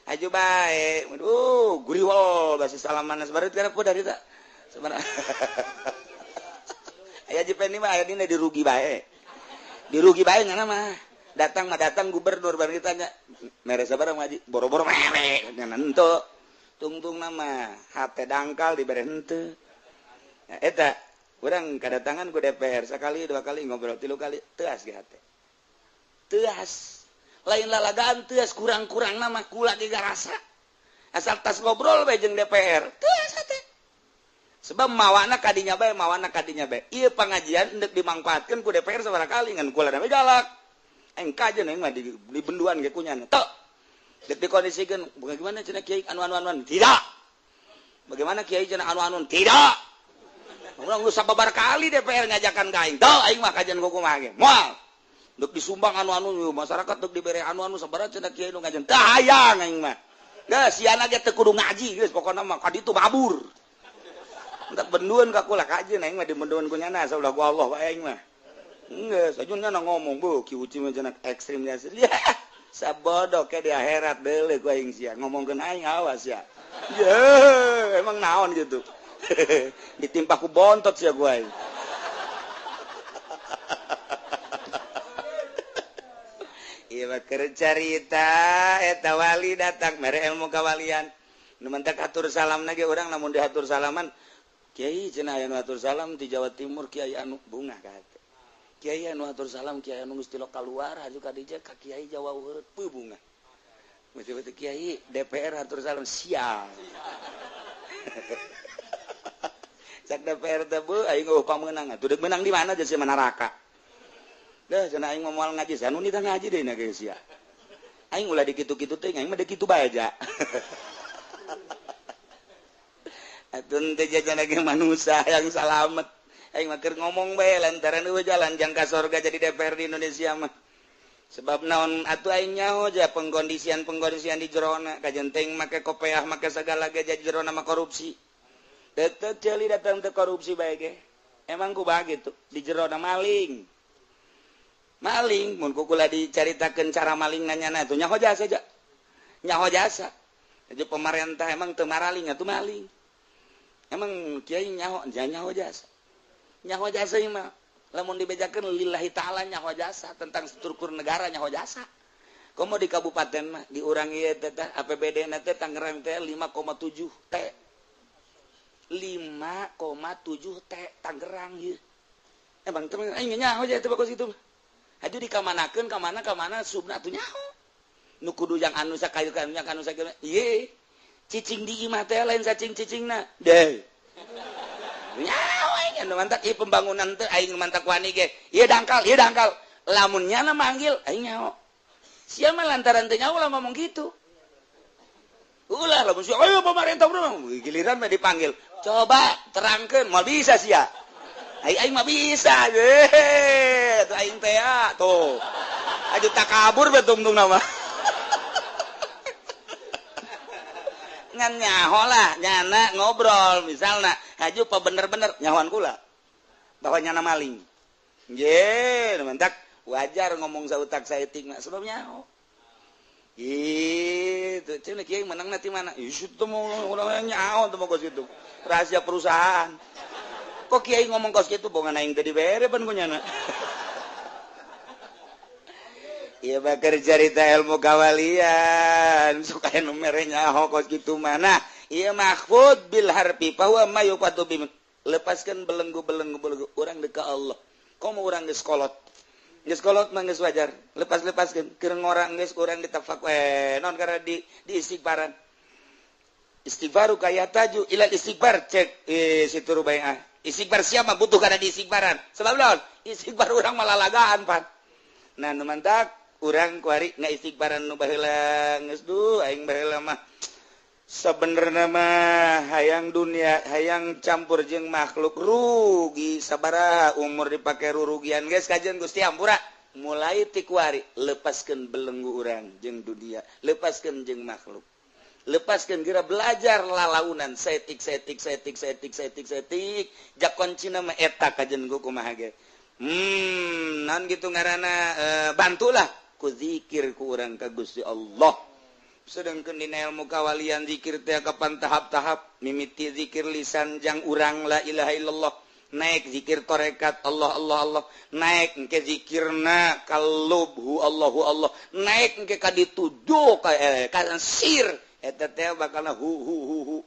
Speaker 1: Aju bae. Aduh, guriwol basi salaman sabarut kana ku dari ta. Sebenarnya. Aya Jependi mah aya dina dirugi bae. Dirugi bae ngana mah. Datang mah datang gubernur bareng ditanya, mere sabaraha ngaji? Boro-boro mere nya henteu. Tungtung nama hate dangkal dibere henteu. Ya, eta urang kadatangan ku DPR sekali dua kali ngobrol tilu kali teuas ge hate. Teuas. Lain lalagaan teuas kurang-kurang nama kula ge garasa. Asal tas ngobrol bae jeung DPR, teuas hate. Sebab mawana kadinya bae, mawana kadinya bae. Ieu pangajian endek dimangfaatkeun ku DPR sabaraha kali ngan kula da galak. Aing kajeun aing mah di benduan ge kunyana. Tok. Dek dikondisikeun, bagaimana cenah kiai anu-anu-anu? Tidak. Bagaimana kiai cenah anu-anu? Tidak. Urang geus sababar kali DPR ngajakan ka aing. Teu aing mah kajian kumaha ge. Moal. Dek disumbang anu-anu masyarakat dek dibere anu-anu sabaraha cenah kiai nu ngajian. Teu hayang aing mah. Geus siana ge teu kudu ngaji geus pokona mah ka ditu mabur. Entak benduan ka kula kajian aing mah dibenduan ku nyana saulah ku Allah bae aing mah. Geus aja nyana ngomong bu Ki Uci mah cenah ekstrim nya. Sabodoh ke di akhirat deuleuh ku aing sia ngomongkeun aing awas ya. Ye, emang naon gitu. Ditimpa ku bontot sia ku aing. Ieu mah keur carita eta wali datang mere ilmu kawalian. Nu mentak atur salam ge urang lamun diatur salaman kiai cenah aya nu atur salam di Jawa Timur kiai anu bungah ka hate. Kiai anu atur salam kiai anu geus tilok kaluar haju ka dieu ka kiai Jawa Urut peuh bungah. Betul-betul kiai DPR atur salam sial. Cak DPR teh beuh aing eueuh pamenang atuh deuk menang di mana jeung neraka. Dah cenah aing moal ngaji anu nitah ngaji deui na geus sia. Aing ulah dikitu-kitu teh aing mah deuk kitu bae aja. Atuh teh jajan lagi manusia yang salamet. Aing mah keur ngomong bae lantaran eueuh jalan jangka sorga jadi DPR di Indonesia mah. Sebab naon atuh aing nyaho ja pengkondisian-pengkondisian di jerona kajen teuing make kopeah make sagala ge jadi jerona mah korupsi. Deuk ceuli datang teh korupsi bae ge. Emang kumaha gitu di jerona maling. Maling mun kukula dicaritakeun cara maling nanyana atuh nyaho jasa ja. Nyaho jasa. Jadi pemerintah emang teu maraling atuh maling. Emang kiai nyaho nyaho jasa. Nyaho jasa ieu mah lamun dibejakeun lillahi ta'ala nyaho jasa tentang struktur negara nyaho jasa. Komo di kabupaten mah di urang ieu teh APBD na teh Tangerang teh 5,7 T. 5,7 T Tangerang ieu. Emang teh aing nyaho jasa teh bagus itu. Haju dikamanakeun ka mana subna atuh nyaho. Nu kudu yang anu sakayu ka anu sakieu. Ieu cicing di imah teh lain sacing cicingna. Deh. Nyaho aing anu mantak ieu pembangunan teh aing mantak wani ge. Ieu dangkal, ieu dangkal. Lamun nyana manggil aing nyaho. Sia mah lantaran teh nyaho lah ngomong gitu. Ulah lamun sia ayo pemerintah urang giliran mah dipanggil. Coba terangkeun moal bisa sia. Aing mah bisa ye tuh aing teh tuh. Aju takabur bae tungtung nama. Ngan nyaho lah nyana ngobrol misalna haju pa bener-bener nyahoan kula bahwa nyana maling. Nggih, mantak wajar ngomong sautak saeutik mah sebab nyaho. Gitu, cenah kiai menangna ti mana? Ih, teu mau urang nyaho teu mau kos kitu. Rahasia perusahaan. Kok kiai ngomong kos kitu bongan aing teu dibere pan ku nyana. Ieu mah keur carita ilmu kawalian, suka nu mere nyaho kos kitu mah. Nah, ieu mahfud bil harfi fa huwa ma yufadu bi. Lepaskan belenggu-belenggu belenggu urang deuk ka Allah. Komo urang geus kolot. Geus kolot mah geus wajar. Lepas-lepaskeun keur ngora geus urang ditafak non karena di istighfaran. Istighfaru kaya taju ilal istighfar cek situ rubaiah. Istighfar siapa butuh karena di istighfaran. Sebab naon? Istighfar urang malalagaan pan. Nah nu mantak urang kuari ngaistighfaran nu baheula geus duh aing baheula mah sabenerna mah hayang dunia hayang campur jeung makhluk rugi sabaraha umur dipake rurugian geus kajian Gusti ampura. Mulai ti kuari lepaskeun belenggu urang jeung dunia, lepaskeun jeung makhluk. Lepaskan kira belajar lalaunan setik setik setik setik setik setik jak kuncina mah eta kajen kumaha ge. Naon gitu ngaranna bantulah ku zikir ku urang ka Gusti Allah. Sedangkeun dina ilmu kawalian zikir teh kapan tahap-tahap mimiti zikir lisan jang urang la ilaha illallah naik zikir tarekat Allah Allah Allah naik engke zikirna kalub hu Allahu Allah naik engke ka dituduh ka sir eta teh bakalna hu hu hu hu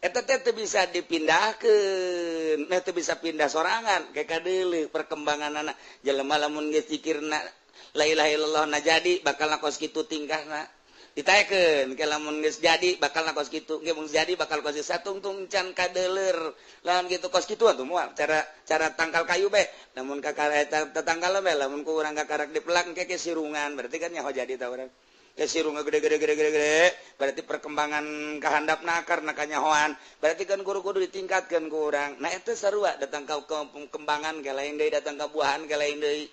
Speaker 1: eta teh teu bisa dipindahkeun teu bisa pindah sorangan ke kadeuleu perkembanganana jelema lamun geus zikirna la ilaha illallah na jadi bakalna kos kitu tingkahna ditaekeun ke lamun geus jadi bakalna kos kitu ge mun jadi bakal kos satungtung can kadeuleur lamun kitu kos kitu atuh moal cara tangkal kayu bae lamun kakara eta tetanggal bae lamun ku urang kakarak dipelak engke ke sirungan berarti kan nyaho jadi ta urang. Ya sirung gede gede gede gede gede berarti perkembangan kahandapna karena kanyahoan berarti kan guru kudu ditingkatkan ku urang. Nah itu sarua datang ka kembangan ka lain deui, datang ka buahan ka lain deui.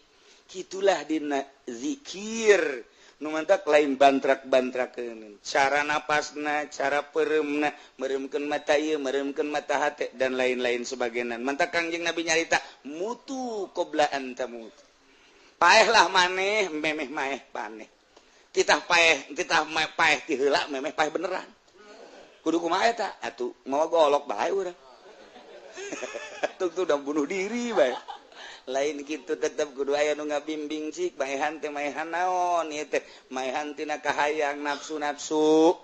Speaker 1: Kitulah dina zikir nu mantak lain bantrak-bantrakeun cara napasna, cara pereumna, meureumkeun mata ieu, meureumkeun mata hate dan lain-lain sebagainya. Mantak Kangjeng Nabi nyarita mutu qabla an tamut, paehlah maneh memeh maeh paneh, titah paeh, titah paeh ti heula memeh paeh beneran. Kudu kumaha eta atuh mawa golok bae urang tuh udah bunuh diri bae. Lain gitu, tetep kudu aya nu ngabimbing cik maehan teh, maehan naon ieu teh, maehan tina kahayang nafsu-nafsu.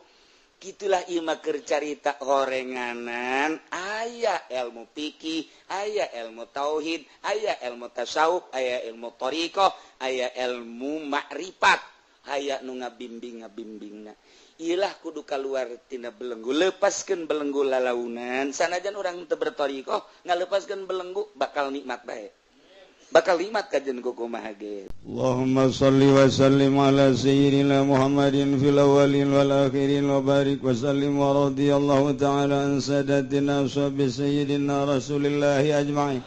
Speaker 1: Gitulah ieu mah keur carita horenganan. Aya ilmu fikih, aya ilmu tauhid, aya ilmu tasawuf, aya ilmu thariqah, aya ilmu makrifat, aya nu ngabimbing ngabimbingna. Ilah kudu keluar tina belenggu, lepaskeun belenggu lalaunan. Sanajan urang teu berthariqah, ngalepaskeun belenggu bakal nikmat bae, bakal nikmat kajen kumaha ge.
Speaker 5: Allahumma salli wa sallim ala sayyidina Muhammadin fil awwalin wal akhirin wa barik wa sallim wa radiyallahu ta'ala an sadatina ashabi sayyidina Rasulillahi ajma'in.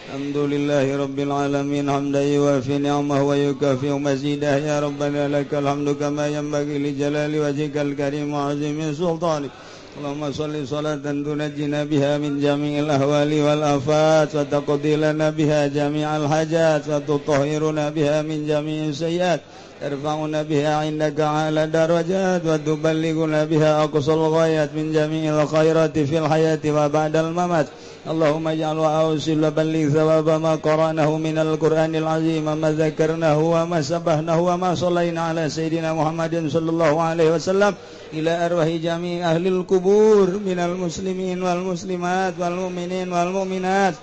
Speaker 5: Alhamdulillahi rabbil alamin hamdan yuwafi ni'amahu wa yukafi mazidah. Ya rabbana lakal hamdu kama yanbaghi li jalali wajhikal karim wa 'azimi sultanik. Allahumma salli salatan tunajjina biha min jami'il ahwali wal afat wa taqdi lana biha jami'al hajat wa tutahhiruna biha min jami'is sayyiat, tarfa'una biha 'indaka 'ala darajat wa tuballighuna biha aqsal ghayat min jami'il khairati fil hayati wa ba'dal mamat. Allahumma ij'al wa awsil wa balligh thawaba ma qara'nahu minal Qur'anil azim, ma dzakarnahu wa ma sabbahnahu wa ma shallaina ala sayyidina Muhammadin sallallahu alaihi wasallam ila arwahi jami' ahlil kubur minal muslimin wal muslimat wal mu'minin wal mu'minat,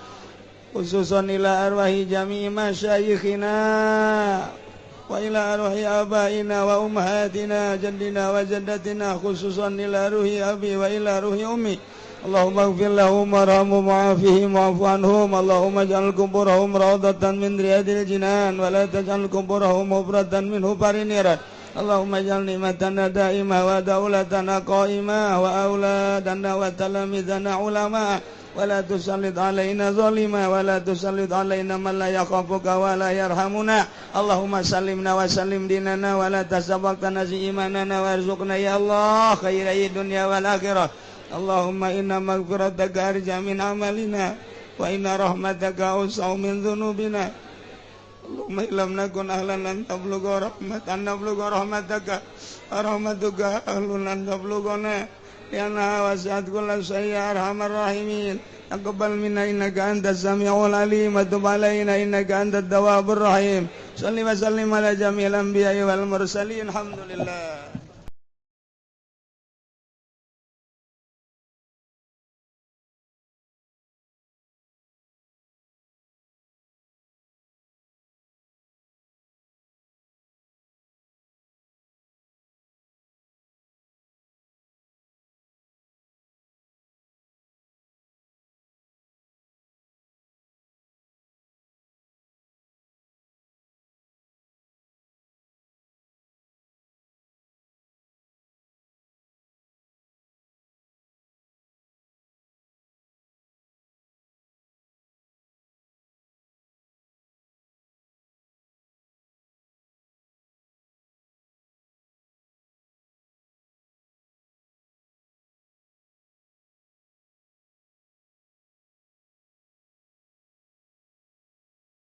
Speaker 5: khususan ila arwahi jami' masyayikhina wa ila arwahi abaina wa ummahatina, jaddina wa jaddatina, khususan ila ruhi abi wa ila ruhi ummi. Allahumma ighfir lahum warhamhum wa'afihim wa'fu anhum. Allahumma ij'al kuburahum rawdatan min riyadil jinan wa la taj'al kuburahum hubratan min hubarin niran. Allahumma ij'al ni'matana da'imah wa daulatana qa'imah wa auladana wa talamizana ulama wa la tusallit alaina zalima wa la tusallit alaina man la yakhafuka wa la yarhamuna. Allahumma sallimna wa sallim dinana wa la tasabaqtana imanana warzuqna ya Allah khairai dunya wal akhirah. Allahumma inna maghfirataka arja min amalina wa inna rahmataka awsa'u min dhunubina. Allahumma illam nakun ahlan an tablugha rahmatan nablugha rahmataka rahmatuka ahlun an tablughana lianna wasi'at kulla syai'in ya arhamar rahimin. Taqabbal minna innaka antas samiul alim wa tub alaina innaka antat tawwabur rahim. Shalli wa sallim ala jami'il anbiya'i wal mursalin. Alhamdulillah.